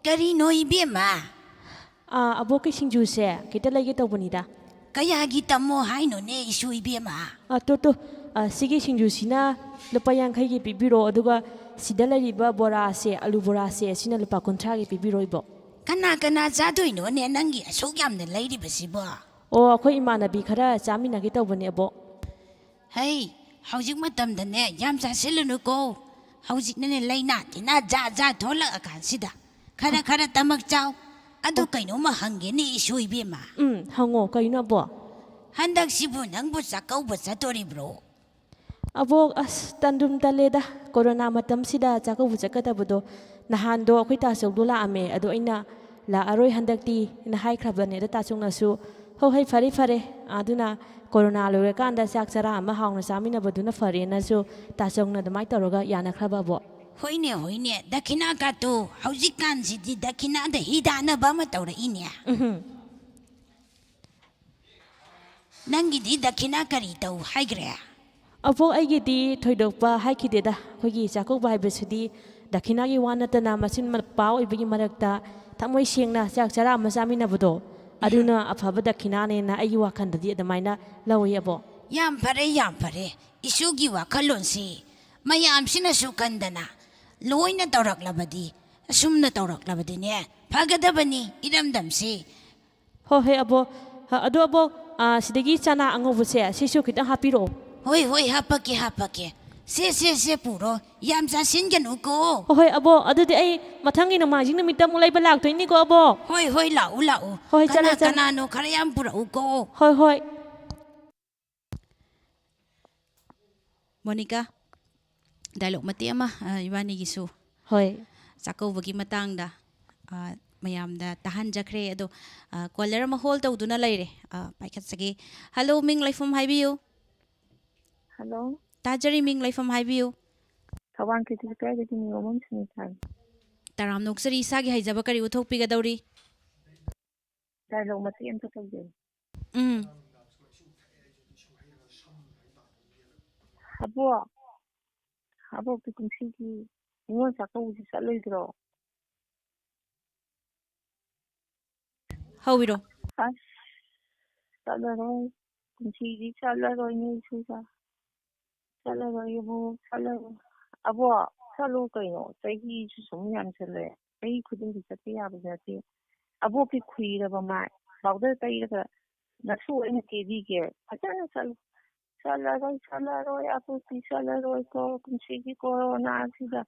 ꯀꯔꯤꯅꯣ ꯏꯕꯦꯝꯃ? ꯑꯥ, ꯑꯕꯣꯛꯀꯤ ꯁꯤꯡꯖꯨꯁꯦ ꯈꯤꯇ ꯂꯩꯒꯦ ꯇꯧꯕꯅꯤꯗ꯫ ꯀꯌꯥꯒꯤ ꯇꯝꯃꯣ ꯍꯥꯏꯅꯣꯅꯦ ꯏꯁꯨ ꯏꯕꯦꯝꯃ? ꯑꯥ, ꯇꯣ, ꯇꯣ, ꯑꯥ, ꯁꯤꯒꯤ ꯁꯤꯡꯖꯨꯁꯤꯅ ꯂꯨꯄꯥ ꯌꯥꯡꯈꯩꯒꯤ ꯄꯤꯕꯤꯔꯣ, ꯑꯗꯨꯒ ꯁꯤꯗ ꯂꯩꯔꯤꯕ ꯕꯣꯔꯥꯁꯦ, ꯑꯂꯨ ꯕꯣꯔꯥꯁꯦ, ꯁꯤꯅ ꯂꯨꯄꯥ ꯀꯨꯟꯊ꯭ꯔꯥꯒꯤ ꯄꯤꯕꯤꯔꯣ ꯏꯕꯣꯛ꯫ ꯀꯅꯥ ꯀꯅꯥ ꯆꯥꯗꯣꯏꯅꯣꯅꯦ ꯅꯪꯒꯤ ꯑꯁꯨꯛ ꯌꯥꯝꯅ ꯂꯩꯔꯤꯕꯁꯤꯕꯣ? ꯑꯣ, ꯑꯩꯈꯣꯏ ꯏꯃꯥꯟꯅꯕꯤ ꯈꯔ ꯆꯥꯃꯤꯟꯅꯒꯦ ꯇꯧꯕꯅꯦ ꯑꯕꯣꯛ꯫ ꯍꯩ, ꯍꯧꯖꯤꯛ ꯃꯇꯝꯗꯅꯦ ꯌꯥꯝ ꯆꯥꯁꯤꯜꯂꯨꯅꯨꯀꯣ꯫ ꯍꯧꯖꯤꯛꯅꯅꯦ ꯂꯥꯏꯅꯥ ꯇꯤꯟꯅꯥ ꯖꯥꯠ ꯖꯥꯠ ꯊꯣꯛꯂꯛꯑꯀꯥꯟꯁꯤꯗ ꯈꯔ ꯈꯔ ꯇꯃꯛ ꯆꯥꯎ꯫ ꯑꯗꯨ ꯀꯩꯅꯣꯝꯃ ꯍꯪꯒꯦꯅꯦ ꯏꯁꯨ ꯏꯕꯦꯝꯃ꯫ ꯎꯝ, ꯍꯪꯉꯣ, ꯀꯩꯅꯣ ꯑꯕꯣꯛ? ꯍꯟꯗꯛꯁꯤꯕꯨ ꯅꯪꯕꯨ ꯆꯥꯛꯀꯧꯕ ꯆꯠꯇꯣꯔꯤꯕ꯭ꯔꯣ? ꯑꯕꯣꯛ, ꯑꯁ, ꯇꯟꯗꯨꯝ ꯇꯜꯂꯦꯗ꯫ ꯀꯣꯔꯣꯅꯥ ꯃꯇꯝꯁꯤꯗ ꯆꯥꯛꯀꯧꯕ ꯆꯠꯀꯗꯕꯗꯣ꯫ ꯅꯍꯥꯟꯗꯣ ꯑꯩꯈꯣꯏ ꯇꯥꯆꯧꯗꯣ ꯂꯥꯛꯑꯝꯃꯦ, ꯑꯗꯣ ꯑꯩꯅ ꯂꯥꯛꯑꯔꯣꯏ ꯍꯟꯗꯛꯇꯤ ꯅ ꯍꯥꯏꯈ꯭ꯔꯕꯅꯦ꯫ ꯑꯗ ꯇꯥꯆꯧꯅꯁꯨ, "ꯍꯣ, ꯍꯣꯏ, ꯐꯔꯦ, ꯐꯔꯦ, ꯑꯗꯨꯅ ꯀꯣꯔꯣꯅꯥ ꯂꯣꯏꯔꯀꯥꯟꯗ ꯆꯥꯛ ꯆꯔꯥ ꯑꯃ ꯍꯥꯎꯅ ꯆꯥꯃꯤꯟꯅꯕꯗꯨꯅ ꯐꯔꯦꯅꯁꯨ" ꯇꯥꯆꯧꯅ ꯑꯗꯨꯃꯥꯏꯅ ꯇꯧꯔꯒ ꯌꯥꯅꯈ꯭ꯔꯕ ꯑꯕꯣꯛ꯫ ꯍꯣꯏꯅꯦ, ꯍꯣꯏꯅꯦ, ꯗꯈꯤꯅꯥ ꯀꯥꯇꯨ ꯍꯧꯖꯤꯛꯀꯥꯟꯁꯤꯗꯤ ꯗꯈꯤꯅꯥꯗ ꯍꯤ ꯇꯥꯟꯅꯕ ꯑꯃ ꯇꯧꯔꯛꯏꯅꯦ꯫ ꯎꯝꯍꯨꯝ꯫ ꯅꯪꯒꯤꯗꯤ ꯗꯈꯤꯅꯥ ꯀꯔꯤ ꯇꯧ ꯍꯥꯏꯈ꯭ꯔꯦ? ꯑꯕꯣꯛ, ꯑꯩꯒꯤꯗꯤ ꯊꯣꯏꯗꯣꯛꯄ ꯍꯥꯏꯈꯤꯗꯦꯗ꯫ ꯑꯩꯈꯣꯏꯒꯤ ꯆꯥꯛꯀꯧꯕ ꯍꯥꯏꯕꯁꯤꯗꯤ ꯗꯈꯤꯅꯥꯒꯤ ꯋꯥ ꯅꯠꯇꯅ ꯃꯆꯤꯟ ꯃꯧꯄ꯭ꯋꯥ ꯑꯣꯏꯕꯒꯤ ꯃꯔꯛꯇ ꯊꯃꯣꯏ ꯁꯦꯡꯅ ꯆꯥꯛ ꯆꯔꯥ ꯑꯃ ꯆꯥꯃꯤꯟꯅꯕꯗꯣ, ꯑꯗꯨꯅ ꯑꯐꯕ ꯗꯈꯤꯅꯥꯅꯦꯅ ꯑꯩꯒꯤ ꯋꯥꯈꯜꯗꯗꯤ ꯑꯗꯨꯃꯥꯏꯅ ꯂꯧꯏ ꯑꯕꯣꯛ꯫ ꯌꯥꯝ ꯐꯔꯦ, ꯌꯥꯝ ꯐꯔꯦ꯫ ꯏꯁꯨꯒꯤ ꯋꯥꯈꯜꯂꯣꯟꯁꯤ ꯃꯌꯥꯝꯁꯤꯅꯁꯨ ꯈꯟꯗꯅ ꯂꯣꯏꯅ ꯇꯧꯔꯛꯂꯕꯗꯤ, ꯑꯁꯨꯝꯅ ꯇꯧꯔꯛꯂꯕꯗꯤꯅꯦ ꯐꯒꯗꯕꯅꯤ ꯏꯔꯝꯗꯝꯁꯤ꯫ ꯍꯣꯏ, ꯍꯣꯏ, ꯑꯕꯣꯛ꯫ ꯍ, ꯑꯗꯣ, ꯑꯕꯣꯛ, ꯑ, ꯁꯤꯗꯒꯤ ꯆꯅꯥ ꯑꯉꯧꯕꯁꯦ, ꯁꯤꯁꯨ ꯈꯤꯇꯪ ꯍꯥꯞꯄꯤꯔꯛꯑꯣ꯫ ꯍꯣꯏ, ꯍꯣꯏ, ꯍꯥꯞꯄꯛꯀꯦ, ꯍꯥꯞꯄꯛꯀꯦ꯫ ꯁꯦ, ꯁꯦ, ꯁꯦ, ꯄꯨꯔꯣ꯫ ꯌꯥꯝ ꯆꯥꯁꯤꯟꯒꯅꯨꯀꯣ꯫ ꯍꯣꯏ, ꯍꯣꯏ, ꯑꯕꯣꯛ꯫ ꯑꯗꯨꯗꯤ ꯑꯩ ꯃꯊꯪꯒꯤ ꯅꯣꯡꯃꯥꯏꯖꯤꯡ ꯅꯨꯃꯤꯠꯇ ꯑꯃꯨꯛ ꯂꯩꯕ ꯂꯥꯛꯇꯣꯏꯅꯤꯀꯣ, ꯑꯕꯣꯛ꯫ ꯍꯣꯏ, ꯍꯣꯏ, ꯂꯥꯛꯎ, ꯂꯥꯛꯎ꯫ ꯍꯣꯏ, ꯀꯅꯥ ꯆꯠꯂꯦ, ꯆꯠꯂꯦ꯫ ꯀꯅꯥꯅꯣ ꯈꯔ ꯌꯥꯝ ꯄꯨꯔꯛꯎꯀꯣ꯫ ꯍꯣꯏ, ꯍꯣꯏ꯫ ꯃꯣꯅꯤꯀꯥ, ꯗꯥꯏꯂꯣꯛ ꯃꯇꯦꯛ ꯑꯃ, ꯑ, ꯏꯕꯥꯅꯤꯒꯤꯁꯨ ꯍꯣꯏ꯫ ꯆꯥꯛꯀꯧꯕꯒꯤ ꯃꯇꯥꯡꯗ, ꯑ, ꯃꯌꯥꯝꯗ ꯇꯥꯍꯟꯖꯈ꯭ꯔꯦ꯫ ꯑꯗꯣ, ꯑ, ꯀꯣꯂꯔ ꯑꯃ ꯍꯣꯜ ꯇꯧꯗꯨꯅ ꯂꯩꯔꯦ꯫ ꯑ, ꯄꯥꯏꯈꯠꯆꯒꯦ꯫ ꯍꯜꯂꯣ, ꯃꯤꯡ ꯂꯩꯐꯝ ꯍꯥꯏꯕꯤꯌꯨ꯫ ꯍꯜꯂꯣ꯫ ꯇꯥꯖꯔꯤ, ꯃꯤꯡ ꯂꯩꯐꯝ ꯍꯥꯏꯕꯤꯌꯨ꯫ ꯊꯧꯕꯥꯜ ꯀꯦꯊꯣꯂꯤꯛ ꯂꯩꯀꯥꯏꯗꯒꯤ ꯅꯤꯉꯣꯝꯕꯝ ꯁꯨꯅꯤꯇꯥꯅꯤ꯫ ꯇꯔꯥꯝꯅ ꯑꯣꯛꯆꯔꯤ꯫ ꯏꯁꯥꯒꯤ ꯍꯩꯖꯕ ꯀꯔꯤ ꯎꯠꯊꯣꯛꯄꯤꯒꯗꯧꯔꯤ? ꯗꯥꯏꯂꯣꯒ ꯃꯇꯦꯛ ꯑꯝꯇ ꯇꯧꯖꯩ꯫ ꯎꯝ꯫ ꯑꯕꯣꯛ, ꯑꯕꯣꯛꯇꯤ ꯀꯨꯝꯁꯤꯒꯤ ꯅꯤꯉꯣꯜ ꯆꯥꯛꯀꯧꯕꯁꯤ ꯆꯠꯂꯣꯏꯗ꯭ꯔꯣ? ꯍꯧꯕꯤꯔꯣ꯫ ꯑꯁ, ꯆꯠꯂꯔꯣꯏ꯫ ꯀꯨꯝꯁꯤꯗꯤ ꯆꯠꯂꯔꯣꯏꯅꯦ ꯏꯁꯨꯒ꯫ ꯆꯠꯂꯔꯣꯏ ꯑꯕꯣꯛ, ꯆꯠꯂꯔꯣꯏ꯫ ꯑꯕꯣꯛ, ꯆꯠꯂꯣ ꯀꯩꯅꯣ, ꯆꯍꯤꯁꯨ ꯁꯨꯝ ꯌꯥꯝꯁꯜꯂꯦ꯫ ꯆꯍꯤ ꯈꯨꯗꯤꯡꯒꯤ ꯆꯠꯄ ꯌꯥꯕꯁꯨ ꯅꯠꯇꯦ꯫ ꯑꯕꯣꯛꯀꯤ ꯈꯨꯏꯔꯕ ꯃꯥꯏ powder ꯇꯩꯔꯒ ꯅꯁꯨ ꯑꯩꯅ ꯀꯦꯕꯤꯒꯦ꯫ ꯐꯖꯅ ꯆꯠꯂꯨ꯫ ꯆꯠꯂꯔꯣꯏ, ꯆꯠꯂꯔꯣꯏ, ꯑꯕꯣꯛꯇꯤ ꯆꯠꯂꯔꯣꯏꯀꯣ, ꯀꯨꯝꯁꯤꯒꯤ ꯀꯣꯔꯣꯅꯥꯁꯤꯗ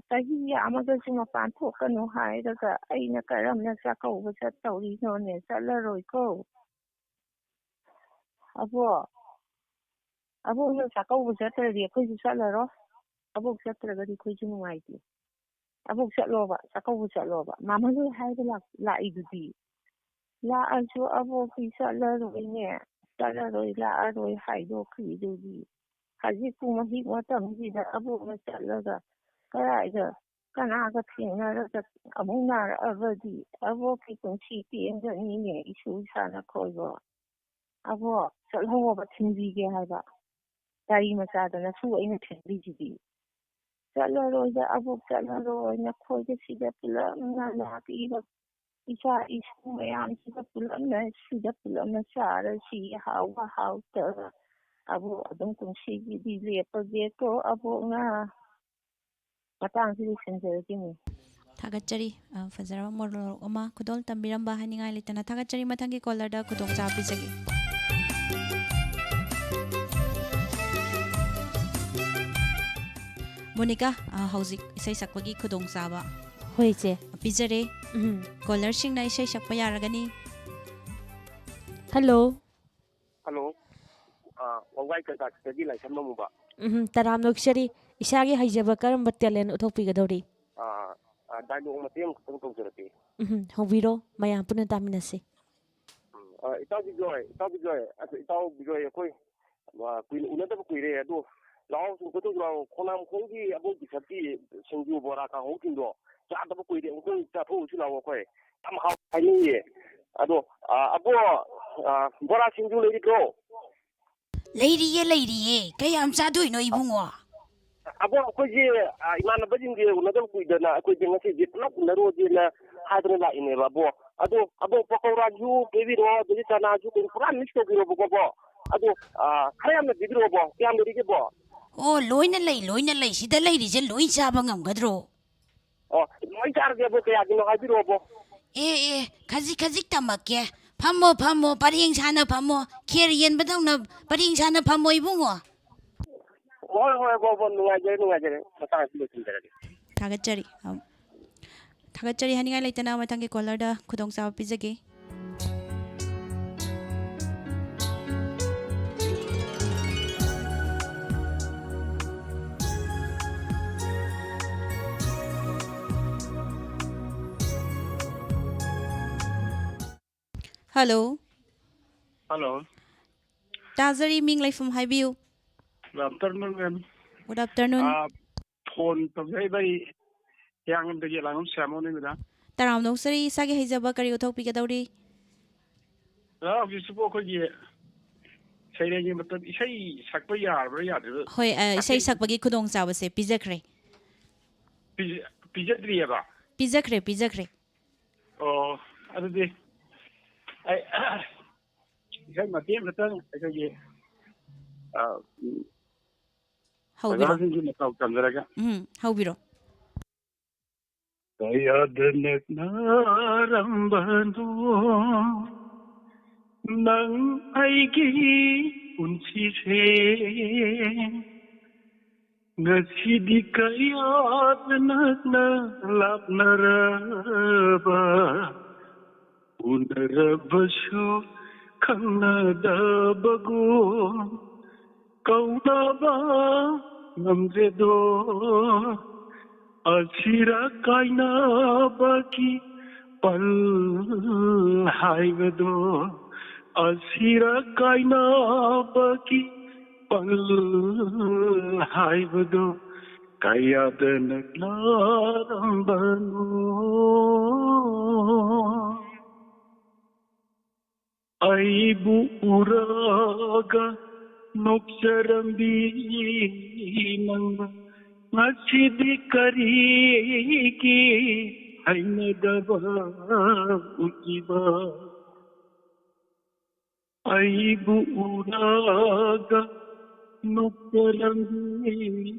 ꯆꯍꯤ ꯌꯥꯝꯃꯒꯁꯨ ꯃꯄꯥꯟ ꯊꯣꯛꯀꯅꯨ ꯍꯥꯏꯔꯒ ꯑꯩꯅ ꯀꯔꯝꯅ ꯆꯥꯛꯀꯧꯕ ꯆꯠꯇꯧꯔꯤꯅꯣꯅꯦ? ꯆꯠꯂꯔꯣꯏꯀꯣ꯫ ꯑꯕꯣꯛ, ꯑꯕꯣꯛꯅ ꯆꯥꯛꯀꯧꯕ ꯆꯠꯇ꯭ꯔꯗꯤ ꯑꯩꯈꯣꯏꯁꯨ ꯆꯠꯂꯔꯣꯏ꯫ ꯑꯕꯣꯛ ꯆꯠꯇ꯭ꯔꯒꯗꯤ ꯑꯩꯈꯣꯏꯁꯨ ꯅꯨꯡꯉꯥꯏꯇꯦ꯫ ꯑꯕꯣꯛ ꯆꯠꯂꯣꯕ, ꯆꯥꯛꯀꯧꯕ ꯆꯠꯂꯣꯕ꯫ ꯃꯥꯃ ꯂꯣꯏ ꯍꯥꯏꯕ ꯂꯥꯛ-, ꯂꯥꯛꯏꯗꯨꯗꯤ꯫ ꯂꯥꯛꯑꯁꯨ ꯑꯕꯣꯛꯇꯤ ꯆꯠꯂꯔꯣꯏꯅꯦ꯫ ꯆꯠꯂꯔꯣꯏ, ꯂꯥꯛꯑꯔꯣꯏ ꯍꯥꯏꯗꯣꯛꯈ꯭ꯔꯤꯗꯨꯗꯤ꯫ ꯍꯧꯖꯤꯛꯄꯨ ꯃꯍꯤꯛ ꯃꯇꯝꯁꯤꯗ ꯑꯕꯣꯛꯅ ꯆꯠꯂꯒ ꯀꯗꯥꯏꯗ ꯀꯅꯥꯒ ꯊꯦꯡꯅꯔꯒ ꯑꯃꯨꯛ ꯅꯥꯔꯛꯑꯒꯗꯤ ꯑꯕꯣꯛꯀꯤ ꯄꯨꯟꯁꯤ ꯇꯦꯟꯒꯅꯤꯅꯦ, ꯏꯁꯨ ꯏꯁꯥ ꯅꯈꯣꯏꯕꯣ꯫ ꯑꯕꯣꯛ, ꯆꯠꯍꯧꯕ ꯊꯤꯟꯕꯤꯒꯦ ꯍꯥꯏꯕ꯫ ꯒꯥꯔꯤ ꯃꯆꯥꯗ ꯅꯁꯨ ꯑꯩꯅ ꯊꯤꯟꯕꯤꯁꯤꯗꯤ꯫ ꯆꯠꯂꯔꯣꯏꯗ ꯑꯕꯣꯛ, ꯆꯠꯂꯔꯣꯏ꯫ ꯅꯈꯣꯏꯗ ꯁꯤꯗ ꯄꯨꯂꯞꯅ ꯂꯥꯛꯏꯕ ꯏꯆꯥ ꯏꯁꯨ ꯃꯌꯥꯝꯁꯤꯒ ꯄꯨꯂꯞꯅ ꯁꯤꯗ ꯄꯨꯂꯞꯅ ꯆꯥꯔꯁꯤ, ꯍꯥꯎꯕ ꯍꯥꯎꯇꯕ꯫ ꯑꯕꯣꯛ ꯑꯗꯨꯝ ꯀꯨꯝꯁꯤꯒꯤꯗꯤ ꯂꯦꯞꯄꯒꯦꯀꯣ ꯑꯕꯣꯛꯅ꯫ ꯃꯇꯥꯡꯁꯤ ꯂꯣꯏꯁꯤꯟꯖꯔꯒꯦꯅꯦ꯫ ꯊꯥꯒꯠꯆꯔꯤ꯫ ꯑ, ꯐꯖꯔꯕ ꯃꯣꯅꯣꯂꯣꯒ ꯑꯃ ꯈꯨꯗꯣꯜ ꯇꯝꯕꯤꯔꯝꯕ ꯍꯥꯏꯅꯤꯡꯉꯥꯏ ꯂꯩꯇꯅ ꯊꯥꯒꯠꯆꯔꯤ꯫ ꯃꯊꯪꯒꯤ ꯀꯣꯂꯔꯗ ꯈꯨꯗꯣꯡꯆꯥꯕ ꯄꯤꯖꯒꯦ꯫ ꯃꯣꯅꯤꯀꯥ, ꯑ, ꯍꯧꯖꯤꯛ ꯏꯁꯩ ꯁꯛꯄꯒꯤ ꯈꯨꯗꯣꯡꯆꯥꯕ ꯍꯣꯏ, ꯏꯆꯦ꯫ ꯄꯤꯖꯔꯦ꯫ ꯎꯝ꯫ ꯀꯣꯂꯔꯁꯤꯡꯅ ꯏꯁꯩ ꯁꯛꯄ ꯌꯥꯔꯒꯅꯤ꯫ ꯍꯜꯂꯣ꯫ ꯍꯜꯂꯣ꯫ ꯑ, ꯋꯥꯡꯒꯥꯏ ꯀꯟꯇꯥꯛꯁꯇꯒꯤ ꯂꯥꯏꯁ꯭ꯔꯝ ꯃꯃꯨꯕ꯫ ꯎꯝ, ꯇꯔꯥꯝꯅ ꯑꯣꯛꯆꯔꯤ꯫ ꯏꯁꯥꯒꯤ ꯍꯩꯖꯕ ꯀꯔꯝꯕ talent ꯎꯠꯊꯣꯛꯄꯤꯒꯗꯧꯔꯤ? ꯑ, ꯑ, ꯗꯥꯏꯂꯣꯒ ꯃꯇꯦꯛ ꯑꯃꯈꯛꯇꯪ ꯇꯧꯖꯔꯛꯀꯦ꯫ ꯎꯝ, ꯍꯧꯕꯤꯔꯣ, ꯃꯌꯥꯝ ꯄꯨꯟꯅ ꯇꯥꯃꯤꯟꯅꯁꯤ꯫ ꯎꯝ, ꯑ, ꯏꯇꯥꯎ ꯕꯤꯖꯣꯏ, ꯏꯇꯥꯎ ꯕꯤꯖꯣꯏ, ꯑꯁ, ꯏꯇꯥꯎ ꯕꯤꯖꯣꯏ, ꯑꯩꯈꯣꯏ, ꯑ, ꯀꯨꯏꯅ ꯎꯅꯗꯕ ꯀꯨꯏꯔꯦ, ꯑꯗꯣ ꯂꯥꯛꯑꯣ, ꯁꯨꯝ ꯀꯣꯏꯊꯣꯛꯁꯤ ꯂꯥꯛꯑꯣ꯫ ꯈꯣꯡꯅꯥꯡꯈꯣꯡꯒꯤ ꯑꯕꯣꯛ ꯕꯤꯁꯞꯀꯤ ꯁꯤꯡꯖꯨ ꯕꯣꯔꯥ ꯀꯥꯡꯍꯧꯁꯤꯡꯗꯣ ꯆꯥꯗꯕ ꯀꯨꯏꯔꯦ, ꯑꯃꯨꯛꯇꯪ ꯆꯥꯊꯣꯛꯎꯁꯤ ꯂꯥꯛꯑꯣ ꯑꯩꯈꯣꯏ꯫ ꯌꯥꯝ ꯍꯥꯎ ꯍꯥꯏꯅꯤꯡꯉꯤꯌꯦ꯫ ꯑꯗꯣ, ꯑ, ꯑꯕꯣꯛ, ꯑ, ꯕꯣꯔꯥ ꯁꯤꯡꯖꯨ ꯂꯩꯔꯤꯕ꯭ꯔꯣ? ꯂꯩꯔꯤꯌꯦ, ꯂꯩꯔꯤꯌꯦ꯫ ꯀꯌꯥꯝ ꯆꯥꯗꯣꯏꯅꯣ ꯏꯕꯨꯡꯉꯣ? ꯑꯕꯣꯛ, ꯑꯩꯈꯣꯏꯁꯦ, ꯑ, ꯏꯃꯥꯟꯅꯕꯁꯤꯡꯁꯦ ꯎꯅꯗꯕ ꯀꯨꯏꯗꯅ ꯑꯩꯈꯣꯏꯁꯦ ꯉꯁꯤꯁꯦ ꯄꯨꯂꯞ ꯎꯅꯔꯨꯔꯁꯦꯅ ꯍꯥꯏꯗꯅ ꯂꯥꯛꯏꯅꯦꯕ ꯑꯕꯣꯛ꯫ ꯑꯗꯣ ꯑꯕꯣꯛ, ꯄꯀꯧꯔꯥꯁꯨ ꯄꯤꯕꯤꯔꯣ, ꯑꯗꯒꯤ ꯆꯅꯥꯁꯨ ꯀꯩꯅꯣ ꯄꯨꯔꯥ mix ꯇꯧꯕꯤꯔꯣꯕꯀꯣ ꯑꯕꯣꯛ꯫ ꯑꯗꯣ, ꯑ, ꯈꯔ ꯌꯥꯝꯅ ꯄꯤꯕꯤꯔꯛꯑꯣ ꯑꯕꯣꯛ꯫ ꯀꯌꯥꯝ ꯂꯩꯔꯤꯒꯦ ꯑꯕꯣꯛ? ꯑꯣ, ꯂꯣꯏꯅ ꯂꯩ, ꯂꯣꯏꯅ ꯂꯩ꯫ ꯁꯤꯗ ꯂꯩꯔꯤꯁꯦ ꯂꯣꯏ ꯆꯥꯕ ꯉꯝꯒꯗ꯭ꯔꯣ? ꯑꯣ, ꯂꯣꯏ ꯆꯥꯔꯒꯦ ꯑꯕꯣꯛ, ꯀꯌꯥꯒꯤꯅꯣ ꯍꯥꯏꯕꯤꯔꯛꯑꯣ ꯑꯕꯣꯛ꯫ ꯑꯦ, ꯑꯦ, ꯈꯖꯤꯛ ꯈꯖꯤꯛ ꯇꯝꯃꯛꯀꯦ꯫ ꯐꯝꯃꯣ, ꯐꯝꯃꯣ, ꯄꯔꯦꯡ ꯁꯥꯅ ꯐꯝꯃꯣ꯫ ꯈꯦꯔ ꯌꯦꯟꯕꯗꯧꯅ ꯄꯔꯦꯡ ꯁꯥꯅ ꯐꯝꯃꯣ ꯏꯕꯨꯡꯉꯣ꯫ ꯍꯣꯏ, ꯍꯣꯏ ꯑꯕꯣꯛ, ꯑꯕꯣꯛ, ꯅꯨꯡꯉꯥꯏꯖꯔꯦ, ꯅꯨꯡꯉꯥꯏꯖꯔꯦ꯫ ꯃꯇꯥꯡ ꯑꯁꯤꯗ ꯂꯣꯏꯁꯤꯟꯖꯔꯒꯦ꯫ ꯊꯥꯒꯠꯆꯔꯤ꯫ ꯑꯝ, ꯊꯥꯒꯠꯆꯔꯤ ꯍꯥꯏꯅꯤꯡꯉꯥꯏ ꯂꯩꯇꯅ ꯃꯊꯪꯒꯤ caller ꯗ ꯈꯨꯗꯣꯡꯆꯥꯕ ꯄꯤꯖꯒꯦ꯫ Hello꯫ Hello꯫ ꯇꯥꯖꯔꯤ, ꯃꯤꯡ ꯂꯩꯐꯝ ꯍꯥꯏꯕꯤꯌꯨ꯫ Good afternoon, ma'am꯫ Good afternoon꯫ ꯑꯥ, phone ꯇꯧꯖꯔꯛꯏꯕ ꯑꯩ ꯍꯤꯌꯥꯡꯂꯝꯗꯒꯤ ꯑꯂꯥꯡꯕꯝ ꯁ꯭ꯌꯥꯃꯣꯅꯤ, madam꯫ ꯇꯔꯥꯝꯅ ꯑꯣꯛꯆꯔꯤ, ꯏꯁꯥꯒꯤ ꯍꯩꯖꯕ ꯀꯔꯤ ꯎꯠꯊꯣꯛꯄꯤꯒꯗꯧꯔꯤ? ꯑꯣꯖꯥ, ꯍꯧꯖꯤꯛꯁꯤꯕꯨ ꯑꯩꯈꯣꯏꯒꯤ ꯁꯩꯔꯦꯡꯒꯤ ꯃꯇꯝ, ꯏꯁꯩ ꯁꯛꯄ ꯌꯥꯔꯕ꯭ꯔꯥ ꯌꯥꯗ꯭ꯔꯤꯕ꯭ꯔꯥ? ꯍꯣꯏ, ꯑ, ꯏꯁꯩ ꯁꯛꯄꯒꯤ ꯈꯨꯗꯣꯡꯆꯥꯕꯁꯦ ꯄꯤꯖꯈ꯭ꯔꯦ꯫ ꯄꯤꯖ-, ꯄꯤꯖꯗ꯭ꯔꯤꯑꯕ? ꯄꯤꯖꯈ꯭ꯔꯦ, ꯄꯤꯖꯈ꯭ꯔꯦ꯫ ꯑꯣ, ꯑꯗꯨꯗꯤ ꯑꯩ ꯏꯁꯩ ꯃꯇꯦꯛ ꯑꯃꯇꯪ ꯑꯩꯈꯣꯏꯒꯤ, ꯑ, ꯎꯝ, ꯍꯧꯕꯤꯔꯣ꯫ ꯑꯣꯖꯥꯁꯤꯡꯒꯤ ꯃꯇꯧ ꯇꯝꯖꯔꯒ꯫ ꯎꯝ, ꯍꯧꯕꯤꯔꯣ꯫ ꯀꯌꯥꯗ ꯅꯛꯅꯔꯝꯕꯅꯣ ꯅꯪ ꯑꯩꯒꯤ ꯄꯨꯟꯁꯤꯁꯦ, ꯉꯁꯤꯗꯤ ꯀꯌꯥꯗ ꯅꯛꯅ ꯂꯥꯞꯅꯔꯕ, ꯎꯅꯔꯕꯁꯨ ꯈꯪꯅꯗꯕꯒꯨꯝ ꯀꯧꯅꯕ ꯉꯝꯗ꯭ꯔꯦꯗꯣ꯫ ꯑꯁꯤꯔ ꯀꯥꯏꯅꯕꯒꯤ ꯄꯜ ꯍꯥꯏꯕꯗꯣ, ꯑꯁꯤꯔ ꯀꯥꯏꯅꯕꯒꯤ ꯄꯜ ꯍꯥꯏꯕꯗꯨ ꯀꯌꯥꯗ ꯅꯛꯅꯔꯝꯕꯅꯣ? ꯑꯩꯕꯨ ꯎꯔꯒ ꯅꯣꯛꯆꯔꯝꯕꯤ ꯅꯪꯅ ꯉꯁꯤꯗꯤ ꯀꯔꯤꯒꯤ ꯍꯩꯅꯗꯕ ꯎꯠꯂꯤꯕ? ꯑꯩꯕꯨ ꯎꯔꯒ ꯅꯣꯛꯆꯔꯝꯕꯤ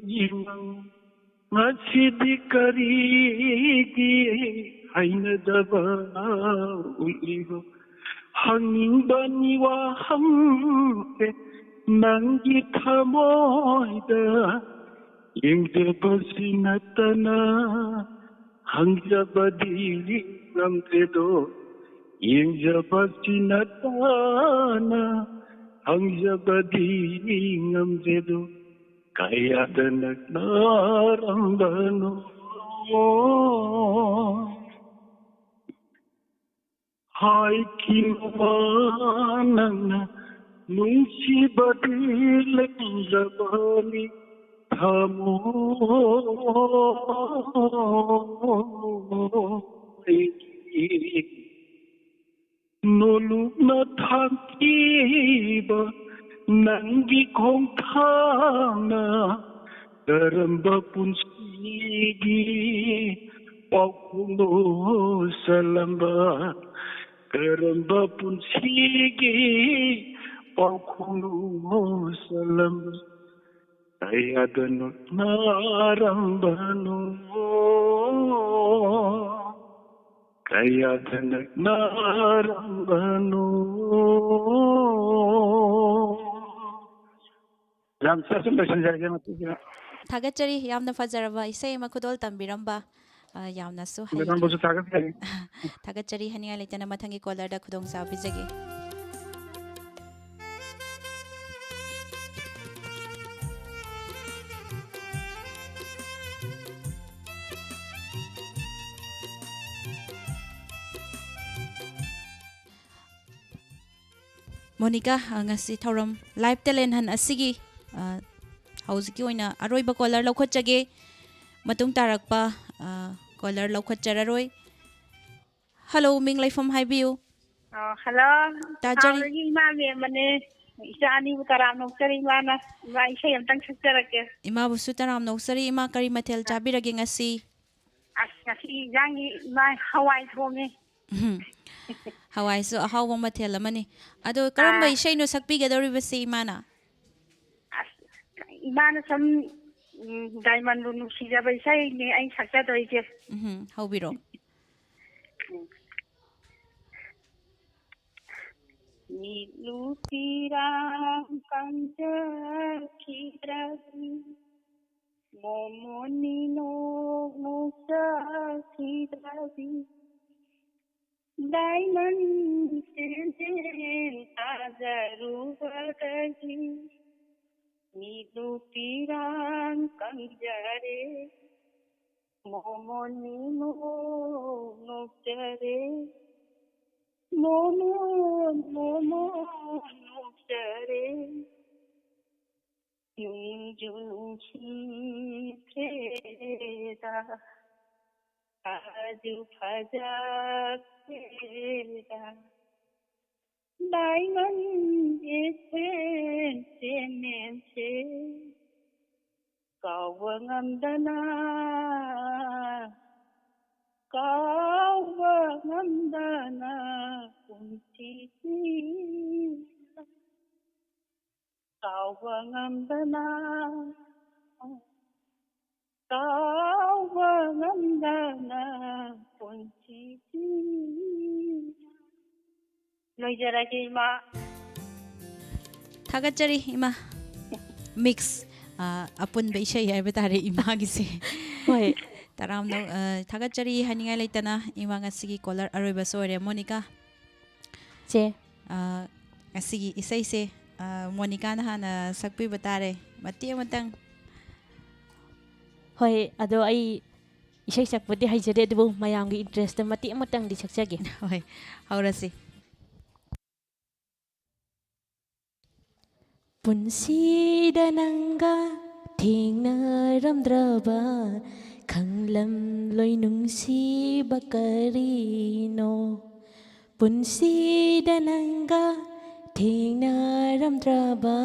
ꯅꯪ ꯉꯁꯤꯗꯤ ꯀꯔꯤꯒꯤ ꯍꯩꯅꯗꯕ ꯎꯠꯂꯤꯕ? ꯍꯪꯅꯤꯡꯕꯅꯤ ꯋꯥꯍꯪꯁꯦ ꯅꯪꯒꯤ ꯊꯃꯣꯏꯗ ꯌꯦꯡꯖꯕꯁꯤ ꯅꯠꯇꯅ ꯍꯪꯖꯕꯗꯤ ꯉꯝꯗꯦꯗꯣ, ꯌꯦꯡꯖꯕꯁꯤ ꯅꯠꯇꯅ ꯍꯪꯖꯕꯗꯤ ꯉꯝꯗꯦꯗꯣ, ꯀꯌꯥꯗ ꯅꯛꯅꯔꯝꯕꯅꯣ? ꯍꯥꯏꯈꯤꯕ ꯅꯪꯅ ꯅꯨꯡꯁꯤꯕꯗꯤ ꯂꯩꯔꯕꯅꯤ ꯊꯃꯣꯏꯒꯤ꯫ ꯅꯣꯂꯨꯛꯅ ꯊꯥꯡꯈꯤꯕ ꯅꯪꯒꯤ ꯈꯣꯡꯊꯥꯡꯅ ꯀꯔꯝꯕ ꯄꯨꯟꯁꯤꯒꯤ ꯄꯥꯎꯈꯣꯡꯅꯣ ꯆꯜꯂꯝꯕ? ꯀꯔꯝꯕ ꯄꯨꯟꯁꯤꯒꯤ ꯄꯥꯎꯈꯣꯡꯅꯣ ꯆꯜꯂꯝꯕ? ꯀꯌꯥꯗ ꯅꯣꯛꯅꯔꯝꯕꯅꯣ? ꯀꯌꯥꯗ ꯅꯛꯅꯔꯝꯕꯅꯣ? ꯌꯥꯝ ꯁꯨꯝ ꯂꯣꯏꯁꯤꯟꯖꯔꯒꯦ ꯃꯇꯦꯛꯁꯤꯅ꯫ ꯊꯥꯒꯠꯆꯔꯤ, ꯌꯥꯝꯅ ꯐꯖꯔꯕ ꯏꯁꯩ ꯑꯃ ꯈꯨꯗꯣꯜ ꯇꯝꯕꯤꯔꯝꯕ꯫ ꯑ, ꯌꯥꯝꯅꯁꯨ ꯍꯩꯈ꯭ꯔꯦ꯫ ꯃꯦꯗꯥꯝꯕꯨꯁꯨ ꯊꯥꯒꯠꯆꯔꯤ꯫ ꯊꯥꯒꯠꯆꯔꯤ, ꯍꯥꯏꯅꯤꯡꯉꯥꯏ ꯂꯩꯇꯅ ꯃꯊꯪꯒꯤ ꯀꯣꯂꯔꯗ ꯈꯨꯗꯣꯡꯆꯥꯕ ꯄꯤꯖꯒꯦ꯫ ꯃꯣꯅꯤꯀꯥ, ꯑ, ꯉꯁꯤ ꯊꯧꯔꯝ Live Talent Hunt ꯑꯁꯤꯒꯤ, ꯑ, ꯍꯧꯖꯤꯛꯀꯤ ꯑꯣꯏꯅ ꯑꯔꯣꯏꯕ caller ꯂꯧꯈꯠꯆꯒꯦ꯫ ꯃꯇꯨꯡ ꯇꯥꯔꯛꯄ, ꯑ, caller ꯂꯧꯈꯠꯆꯔꯔꯣꯏ꯫ Hello, ꯃꯤꯡ ꯂꯩꯐꯝ ꯍꯥꯏꯕꯤꯌꯨ꯫ ꯑ, hello꯫ ꯇꯥꯖꯔꯤ꯫ ꯏꯝꯐꯥꯜꯗꯒꯤ ꯏꯃꯥ ꯃꯦꯝꯕꯅꯦ꯫ ꯏꯆꯥ ꯑꯅꯤꯕꯨ ꯇꯔꯥꯝꯅ ꯑꯣꯛꯆꯔꯤ ꯏꯃꯥꯅ꯫ ꯏꯃꯥ, ꯏꯁꯩ ꯑꯝꯇꯪ ꯁꯛꯆꯔꯛꯀꯦ꯫ ꯏꯃꯥꯕꯨꯁꯨ ꯇꯔꯥꯝꯅ ꯑꯣꯛꯆꯔꯤ꯫ ꯏꯃꯥ, ꯀꯔꯤ ꯃꯊꯦꯜ ꯆꯥꯕꯤꯔꯒꯦ ꯉꯁꯤ? ꯑꯁ, ꯉꯁꯤ ꯏꯟꯖꯥꯡꯒꯤ ꯏꯃꯥ ꯍꯋꯥꯏ ꯊꯣꯡꯉꯦ꯫ ꯎꯝ꯫ ꯍꯋꯥꯏꯁꯨ ꯑꯍꯥꯎꯕ ꯃꯊꯦꯜ ꯑꯃꯅꯤ꯫ ꯑꯗꯣ ꯀꯔꯝꯕ ꯑꯥ꯫ ꯏꯁꯩꯅꯣ ꯁꯛꯄꯤꯒꯗꯧꯔꯤꯕꯁꯤ ꯏꯃꯥꯅ? ꯑꯁ, ꯏꯃꯥꯅ ꯁꯨꯝ, ꯎꯝ, ꯗꯥꯏꯃꯟꯕꯨ ꯅꯨꯡꯁꯤꯖꯕ ꯏꯁꯩꯅꯦ ꯑꯩ ꯁꯛꯆꯗꯣꯏꯁꯦ꯫ ꯎꯝ, ꯍꯧꯕꯤꯔꯣ꯫ ꯎꯝ꯫ ꯃꯤꯠꯂꯨ ꯄꯤꯔꯥꯡ ꯀꯪꯖꯈꯤꯗ꯭ꯔꯕꯤ, ꯃꯣꯃꯣꯟ ꯃꯤꯅꯣꯛ ꯅꯣꯛꯆꯈꯤꯗ꯭ꯔꯕꯤ, ꯗꯥꯏꯃꯟ ꯆꯦꯟꯖꯦꯜ ꯇꯥꯖꯔꯨꯕꯗꯒꯤ, ꯃꯤꯠꯂꯨ ꯄꯤꯔꯥꯡ ꯀꯪꯖꯔꯦ, ꯃꯣꯃꯣꯟ ꯃꯤꯅꯣꯛ ꯅꯣꯛꯆꯔꯦ, ꯃꯣꯃꯣꯟ, ꯃꯣꯃꯣꯟ ꯅꯣꯛꯆꯔꯦ꯫ ꯅꯨꯡꯖꯨ ꯅꯨꯡꯁꯤꯈ꯭ꯔꯦꯗ, ꯐꯖꯨ ꯐꯖꯈ꯭ꯔꯦꯗ, ꯗꯥꯏꯃꯟ ꯑꯦꯁꯦꯟ ꯆꯦꯟꯅꯦꯟꯁꯦ꯫ ꯀꯥꯎꯕ ꯉꯝꯗꯅ, ꯀꯥꯎꯕ ꯉꯝꯗꯅ ꯄꯨꯟꯁꯤꯁꯤ꯫ ꯀꯥꯎꯕ ꯉꯝꯗꯅ, ꯀꯥꯎꯕ ꯉꯝꯗꯅ ꯄꯨꯟꯁꯤꯁꯤ꯫ ꯂꯣꯏꯖꯔꯒꯦ, ꯏꯃꯥ꯫ ꯊꯥꯒꯠꯆꯔꯤ, ꯏꯃꯥ꯫ Mix, ꯑ, ꯑꯄꯨꯟꯕ ꯏꯁꯩ ꯍꯥꯏꯕ ꯇꯥꯔꯦ ꯏꯃꯥꯒꯤꯁꯦ꯫ ꯍꯣꯏ꯫ ꯇꯔꯥꯝꯅ, ꯑ, ꯊꯥꯒꯠꯆꯔꯤ ꯍꯥꯏꯅꯤꯡꯉꯥꯏ ꯂꯩꯇꯅ, ꯏꯃꯥ, ꯉꯁꯤꯒꯤ caller ꯑꯔꯣꯏꯕꯁꯨ ꯑꯣꯏꯔꯦ꯫ ꯃꯣꯅꯤꯀꯥ, ꯆꯦ꯫ ꯑ, ꯉꯁꯤꯒꯤ ꯏꯁꯩꯁꯦ, ꯑ, ꯃꯣꯅꯤꯀꯥꯅ ꯍꯥꯟꯅ ꯁꯛꯄꯤꯕ ꯇꯥꯔꯦ꯫ ꯃꯇꯦꯛ ꯑꯃꯇꯪ꯫ ꯍꯣꯏ, ꯑꯗꯣ ꯑꯩ ꯏꯁꯩ ꯁꯛꯄꯗꯤ ꯍꯩꯖꯗꯦ, ꯑꯗꯨꯕꯨ ꯃꯌꯥꯝꯒꯤ interest ꯃꯇꯦꯛ ꯑꯃꯇꯪꯗꯤ ꯁꯛꯆꯒꯦ꯫ ꯍꯣꯏ, ꯍꯧꯔꯁꯤ꯫ ꯄꯨꯟꯁꯤꯗ ꯅꯪꯒ ꯊꯦꯡꯅꯔꯝꯗ꯭ꯔꯕ ꯈꯪꯂꯝꯂꯣꯏ ꯅꯨꯡꯁꯤꯕ ꯀꯔꯤꯅꯣ? ꯄꯨꯟꯁꯤꯗ ꯅꯪꯒ ꯊꯦꯡꯅꯔꯝꯗ꯭ꯔꯕ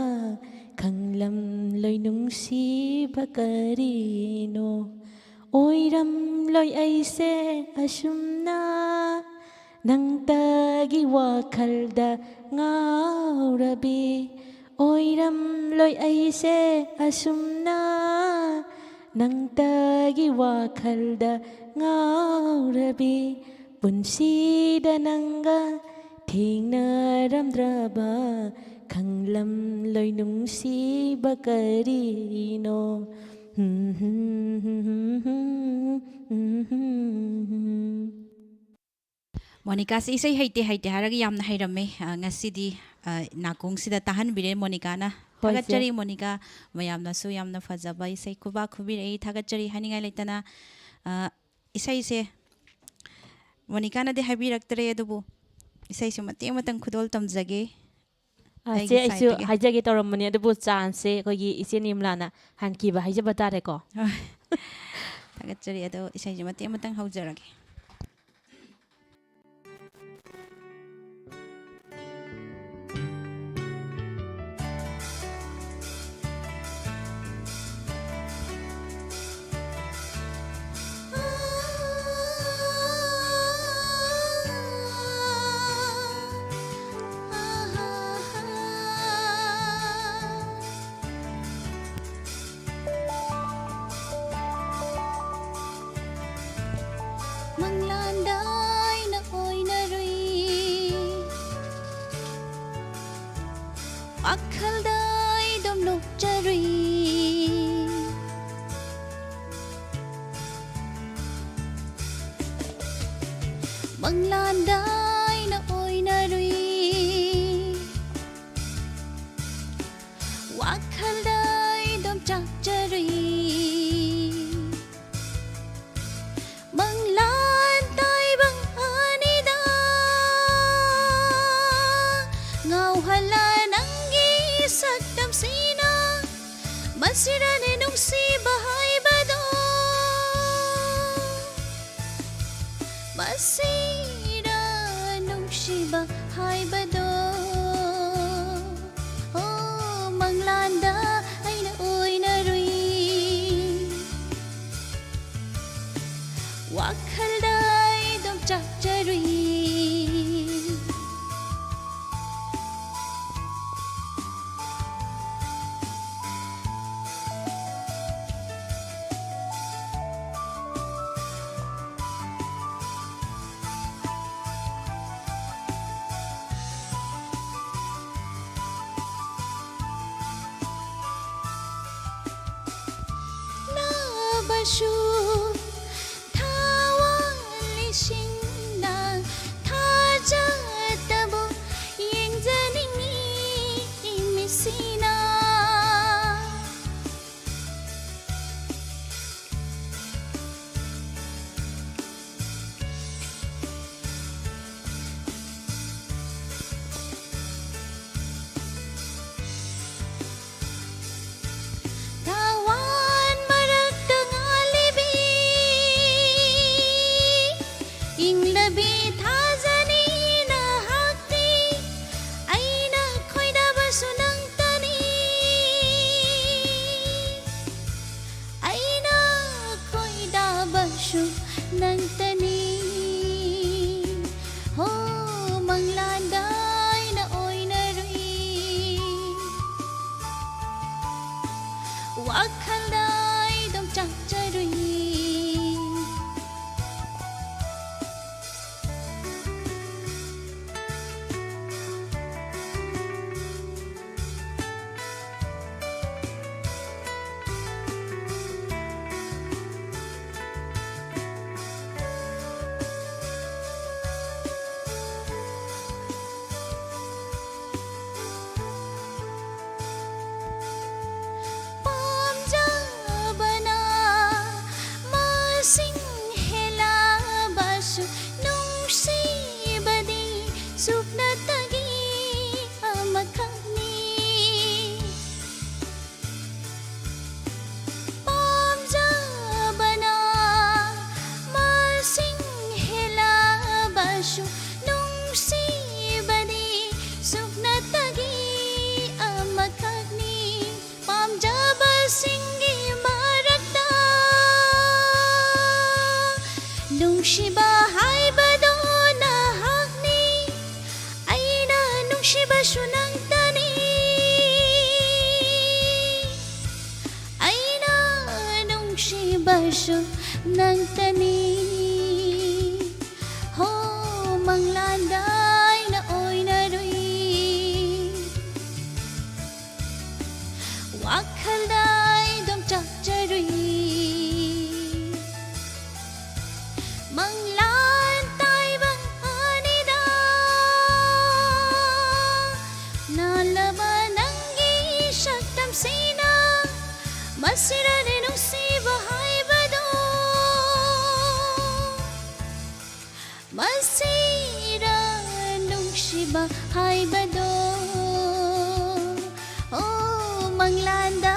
ꯈꯪꯂꯝꯂꯣꯏ ꯅꯨꯡꯁꯤꯕ ꯀꯔꯤꯅꯣ? ꯑꯣꯏꯔꯝꯂꯣꯏ ꯑꯩꯁꯦ ꯑꯁꯨꯝꯅ ꯅꯪꯇꯒꯤ ꯋꯥꯈꯜꯗ ꯉꯥꯎꯔꯕꯤ꯫ ꯑꯣꯏꯔꯝꯂꯣꯏ ꯑꯩꯁꯦ ꯑꯁꯨꯝꯅ ꯅꯪꯇꯒꯤ ꯋꯥꯈꯜꯗ ꯉꯥꯎꯔꯕꯤ꯫ ꯄꯨꯟꯁꯤꯗ ꯅꯪꯒ ꯊꯦꯡꯅꯔꯝꯗ꯭ꯔꯕ ꯈꯪꯂꯝꯂꯣꯏ ꯅꯨꯡꯁꯤꯕ ꯀꯔꯤꯅꯣ? ꯃꯣꯅꯤꯀꯥꯁꯤ ꯏꯁꯩ ꯍꯩꯇꯦ ꯍꯩꯇꯦ ꯍꯥꯏꯔꯒ ꯌꯥꯝꯅ ꯍꯩꯔꯝꯃꯦ꯫ ꯑ, ꯉꯁꯤꯗꯤ, ꯑ, ꯅꯥꯀꯣꯡꯁꯤꯗ ꯇꯥꯍꯟꯕꯤꯔꯦ ꯃꯣꯅꯤꯀꯥꯅ꯫ ꯍꯣꯏ, ꯆꯦ꯫ ꯊꯥꯒꯠꯆꯔꯤ ꯃꯣꯅꯤꯀꯥ꯫ ꯃꯌꯥꯝꯅꯁꯨ ꯌꯥꯝꯅ ꯐꯖꯕ ꯏꯁꯩ ꯈꯨꯕꯥꯛ ꯈꯨꯕꯤꯔꯛꯏ꯫ ꯊꯥꯒꯠꯆꯔꯤ ꯍꯥꯏꯅꯤꯡꯉꯥꯏ ꯂꯩꯇꯅ꯫ ꯑ, ꯏꯁꯩꯁꯦ ꯃꯣꯅꯤꯀꯥꯅꯗꯤ ꯍꯥꯏꯕꯤꯔꯛꯇ꯭ꯔꯦ, ꯑꯗꯨꯕꯨ ꯏꯁꯩꯁꯨ ꯃꯇꯦꯛ ꯑꯃꯇꯪ ꯈꯨꯗꯣꯜ ꯇꯝꯖꯒꯦ꯫ ꯑ, ꯑꯩꯒꯤ ꯆꯦ, ꯑꯩꯁꯨ sideꯇꯒꯤ꯫ ꯍꯥꯏꯖꯒꯦ ꯇꯧꯔꯝꯕꯅꯦ, ꯑꯗꯨꯕꯨ chanceꯁꯦ ꯑꯩꯈꯣꯏꯒꯤ ꯏꯆꯦ ꯅꯤꯝꯂꯥꯅ ꯍꯟꯈꯤꯕ ꯍꯥꯏꯖꯕ ꯇꯥꯔꯦꯀꯣ꯫ ꯍꯣꯏ꯫ ꯊꯥꯒꯠꯆꯔꯤ꯫ ꯑꯗꯣ ꯏꯁꯩꯁꯦ ꯃꯇꯦꯛ ꯑꯃꯇꯪ ꯍꯧꯖꯔꯒꯦ꯫ ꯃꯪꯂꯥꯟꯗ ꯑꯩꯅ ꯑꯣꯏꯅꯔꯨꯏ, ꯋꯥꯈꯜꯗ ꯑꯩ ꯑꯗꯨꯝ ꯅꯣꯛꯆꯔꯨꯏ꯫ ꯃꯪꯂꯥꯟꯗ ꯑꯩꯅ ꯑꯣꯏꯅꯔꯨꯏ, ꯋꯥꯈꯜꯗ ꯑꯩ ꯑꯗꯨꯝ ꯆꯥꯛꯆꯔꯨꯏ꯫ ꯃꯪꯂꯥꯟ ꯇꯥꯏꯕꯪ ꯑꯅꯤꯗ ꯉꯥꯎꯍꯜꯂ ꯅꯪꯒꯤ ꯁꯛ ꯁꯤꯔꯅꯦ ꯅꯨꯡꯁꯤꯕ ꯍꯥꯏꯕꯗꯣ, ꯃꯁꯤꯔ ꯅꯨꯡꯁꯤꯕ ꯍꯥꯏꯕꯗꯣ꯫ ꯑꯣ, ꯃꯪꯂꯥꯟꯗ ꯑꯩꯅ ꯑꯣꯏꯅꯔꯨꯏ, ꯋꯥꯈꯜꯗ ꯑꯩ ꯑꯗꯨꯝ ꯆꯥꯛꯆꯔꯨꯏ꯫ ꯂꯕꯁꯨ ꯊꯋꯥꯟ ꯂꯤꯁꯤꯡꯅ ꯊꯥꯖꯗꯕ ꯌꯦꯡꯖꯅꯤꯡꯉꯤ ꯃꯤꯠꯁꯤꯅ꯫ ꯊꯋꯥꯟ ꯃꯔꯛꯇ ꯉꯥꯜꯂꯤꯕꯤ ꯏꯪꯂꯕꯤ ꯊꯥꯖꯅꯤ ꯅꯍꯥꯛꯇꯤ, ꯑꯩꯅ ꯈꯣꯏꯗꯥꯕꯁꯨ ꯅꯪꯇꯅꯤ, ꯑꯩꯅ ꯈꯣꯏꯗꯥꯕꯁꯨ ꯅꯪꯇꯅꯤ꯫ ꯍꯣ, ꯃꯪꯂꯥꯟꯗ ꯑꯩꯅ ꯑꯣꯏꯅꯔꯨꯏ, ꯋꯥꯈꯜꯗ ꯑꯩ ꯑꯗꯨꯝ ꯆꯥꯛꯆꯔꯨꯏ꯫ ꯄꯥꯝꯖ ꯁꯨ ꯅꯪꯇꯅꯤ꯫ ꯍꯣ, ꯃꯪꯂꯥꯟꯗ ꯑꯩꯅ ꯑꯣꯏꯅꯔꯨꯏ꯫ ꯋꯥꯈꯜꯗ ꯑꯩ ꯑꯗꯨꯝ ꯆꯥꯛꯆꯔꯨꯏ꯫ ꯃꯪꯂꯥꯟ ꯇꯥꯏꯕꯪ ꯑꯅꯤꯗ ꯅꯥꯜꯂꯕ ꯅꯪꯒꯤ ꯁꯛꯇꯝꯁꯤꯅ ꯃꯁꯤꯔꯅꯦ ꯅꯨꯡꯁꯤꯕ ꯍꯥꯏꯕꯗꯣ꯫ ꯃꯁꯤꯔ ꯅꯨꯡꯁꯤꯕ ꯍꯥꯏꯕꯗꯣ꯫ ꯑꯣ, ꯃꯪꯂꯥꯟꯗ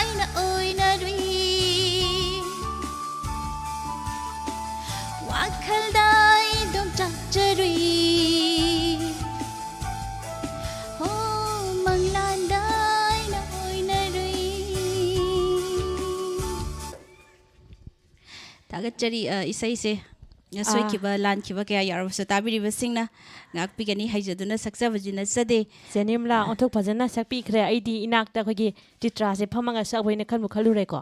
ꯑꯩꯅ ꯑꯣꯏꯅꯔꯨꯏ꯫ ꯋꯥꯈꯜꯗ ꯑꯩ ꯑꯗꯨꯝ ꯆꯥꯛꯆꯔꯨꯏ꯫ ꯑꯣ, ꯃꯪꯂꯥꯟꯗ ꯑꯩꯅ ꯑꯣꯏꯅꯔꯨꯏ꯫ ꯊꯥꯒꯠꯆꯔꯤ꯫ ꯑ, ꯏꯁꯩꯁꯦ ꯑ, ꯑꯥ꯫ ꯁꯣꯏꯈꯤꯕ, ꯂꯥꯟꯈꯤꯕ ꯀꯌꯥ ꯌꯥꯎꯔꯕꯁꯨ ꯇꯥꯕꯤꯔꯤꯕꯁꯤꯡꯅ ꯉꯥꯛꯄꯤꯒꯅꯤ ꯍꯥꯏꯖꯗꯨꯅ ꯁꯛꯆꯕꯗꯤ ꯅꯠꯆꯗꯦ꯫ ꯆꯦ ꯅꯤꯔꯃꯂꯥ, ꯑ꯫ ꯑꯣꯟꯊꯣꯛ ꯐꯖꯅ ꯁꯛꯄꯤꯈ꯭ꯔꯦ꯫ ꯑꯩꯗꯤ ꯏꯅꯥꯛꯇ ꯑꯩꯈꯣꯏꯒꯤ ꯆꯤꯇ꯭ꯔꯥꯁꯦ ꯐꯝꯃꯒ ꯁꯛꯑꯕꯣꯏꯅ ꯈꯟꯕꯨ ꯈꯜꯂꯨꯔꯦꯀꯣ꯫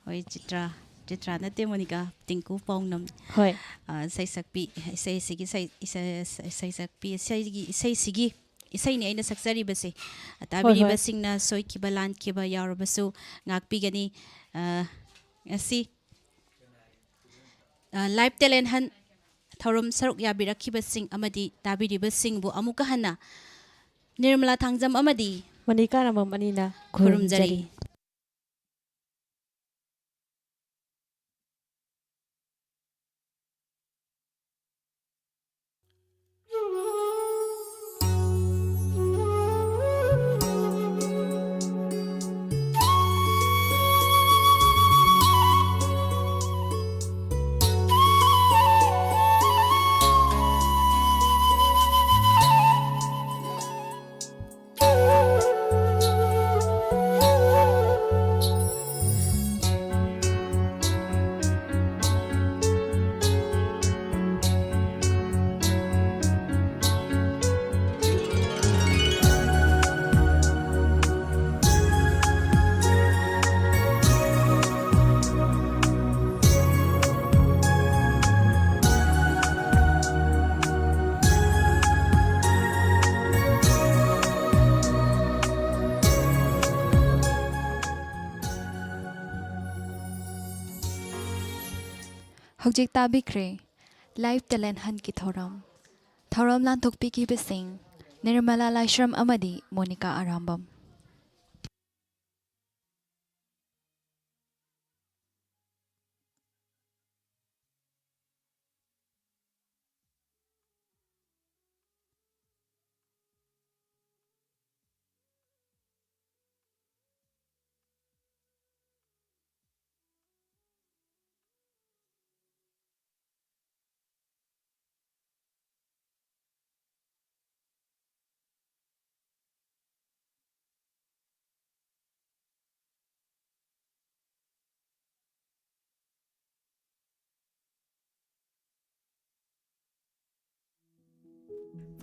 ꯍꯣꯏ, ꯆꯤꯇ꯭ꯔꯥ, ꯆꯤꯇ꯭ꯔꯥ ꯅꯠꯇꯦ, ꯃꯣꯅꯤꯀꯥ, ꯇꯤꯡꯀꯨ ꯄꯥꯎꯅꯝ꯫ ꯍꯣꯏ꯫ ꯑ, ꯏꯁꯩ ꯁꯛꯄꯤ, ꯏꯁꯩ ꯑꯁꯤꯒꯤ ꯏꯁꯩ, ꯏꯁꯩ, ꯏꯁꯩ ꯁꯛꯄꯤ, ꯏꯁꯩꯒꯤ, ꯏꯁꯩꯁꯤꯒꯤ ꯏꯁꯩꯅꯤ ꯑꯩꯅ ꯁꯛꯆꯔꯤꯕꯁꯦ꯫ ꯍꯣꯏ, ꯍꯣꯏ꯫ ꯇꯥꯕꯤꯔꯤꯕꯁꯤꯡꯅ ꯁꯣꯏꯈꯤꯕ, ꯂꯥꯟꯈꯤꯕ ꯌꯥꯎꯔꯕꯁꯨ ꯉꯥꯛꯄꯤꯒꯅꯤ꯫ ꯑ, ꯉꯁꯤ, ꯑ, Live Talent Hunt ꯊꯧꯔꯝ ꯁꯔꯨꯛ ꯌꯥꯕꯤꯔꯛꯈꯤꯕꯁꯤꯡ ꯑꯃꯗꯤ ꯇꯥꯕꯤꯔꯤꯕꯁꯤꯡꯕꯨ ꯑꯃꯨꯛꯀ ꯍꯟꯅ ꯅꯤꯔꯃꯂꯥ ꯊꯥꯡꯖꯝ ꯑꯃꯗꯤ ꯃꯅꯤꯀꯥ ꯔꯥꯃꯝ ꯑꯅꯤꯅ ꯈꯨꯔꯨꯝꯖꯔꯤ꯫ ꯈꯨꯔꯨꯝꯖꯔꯤ꯫ ꯍꯧꯖꯤꯛ ꯇꯥꯕꯤꯈ꯭ꯔꯦ Live Talent Huntꯀꯤ ꯊꯧꯔꯝ꯫ ꯊꯧꯔꯝ ꯂꯥꯟꯊꯣꯛꯄꯤꯈꯤꯕꯁꯤꯡ ꯅꯤꯔꯃꯂꯥ ꯂꯥꯏꯁ꯭ꯔꯝ ꯑꯃꯗꯤ ꯃꯣꯅꯤꯀꯥ ꯑꯔꯥꯝꯕꯝ꯫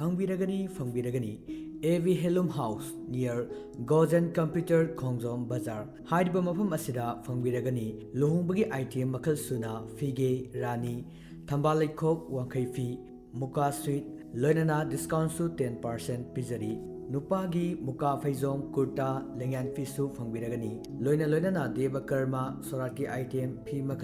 ꯐꯪꯕꯤꯔꯒꯅꯤ, ꯐꯪꯕꯤꯔꯒꯅꯤ꯫ A V Handloom House, near Gozen Computer, Khongjom Bazar. ꯍꯥꯏꯔꯤꯕ ꯃꯐꯝ ꯑꯁꯤꯗ ꯐꯪꯕꯤꯔꯒꯅꯤ ꯂꯨꯍꯣꯡꯕꯒꯤ item ꯃꯈꯜ ꯁꯨꯅ ꯐꯤꯒꯦ, ꯔꯥꯅꯤ, ꯊꯝꯕꯥꯜ ꯂꯩꯈꯣꯛ, ꯋꯥꯡꯈꯩ ꯐꯤ, ꯃꯨꯀꯥ suit, ꯂꯣꯏꯅꯅ discountꯁꯨ ten percent ꯄꯤꯖꯔꯤ꯫ ꯅꯨꯄꯥꯒꯤ ꯃꯨꯀꯥ ꯐꯩꯖꯣꯝ, ꯀꯨꯔꯇꯥ, ꯂꯦꯡꯌꯥꯟ ꯐꯤꯁꯨ ꯐꯪꯕꯤꯔꯒꯅꯤ꯫ ꯂꯣꯏꯅ ꯂꯣꯏꯅꯅ ꯗꯦꯕ ꯀꯔꯃ, ꯁꯣꯔꯥꯠꯀꯤ item, ꯐꯤ ꯃꯈꯜ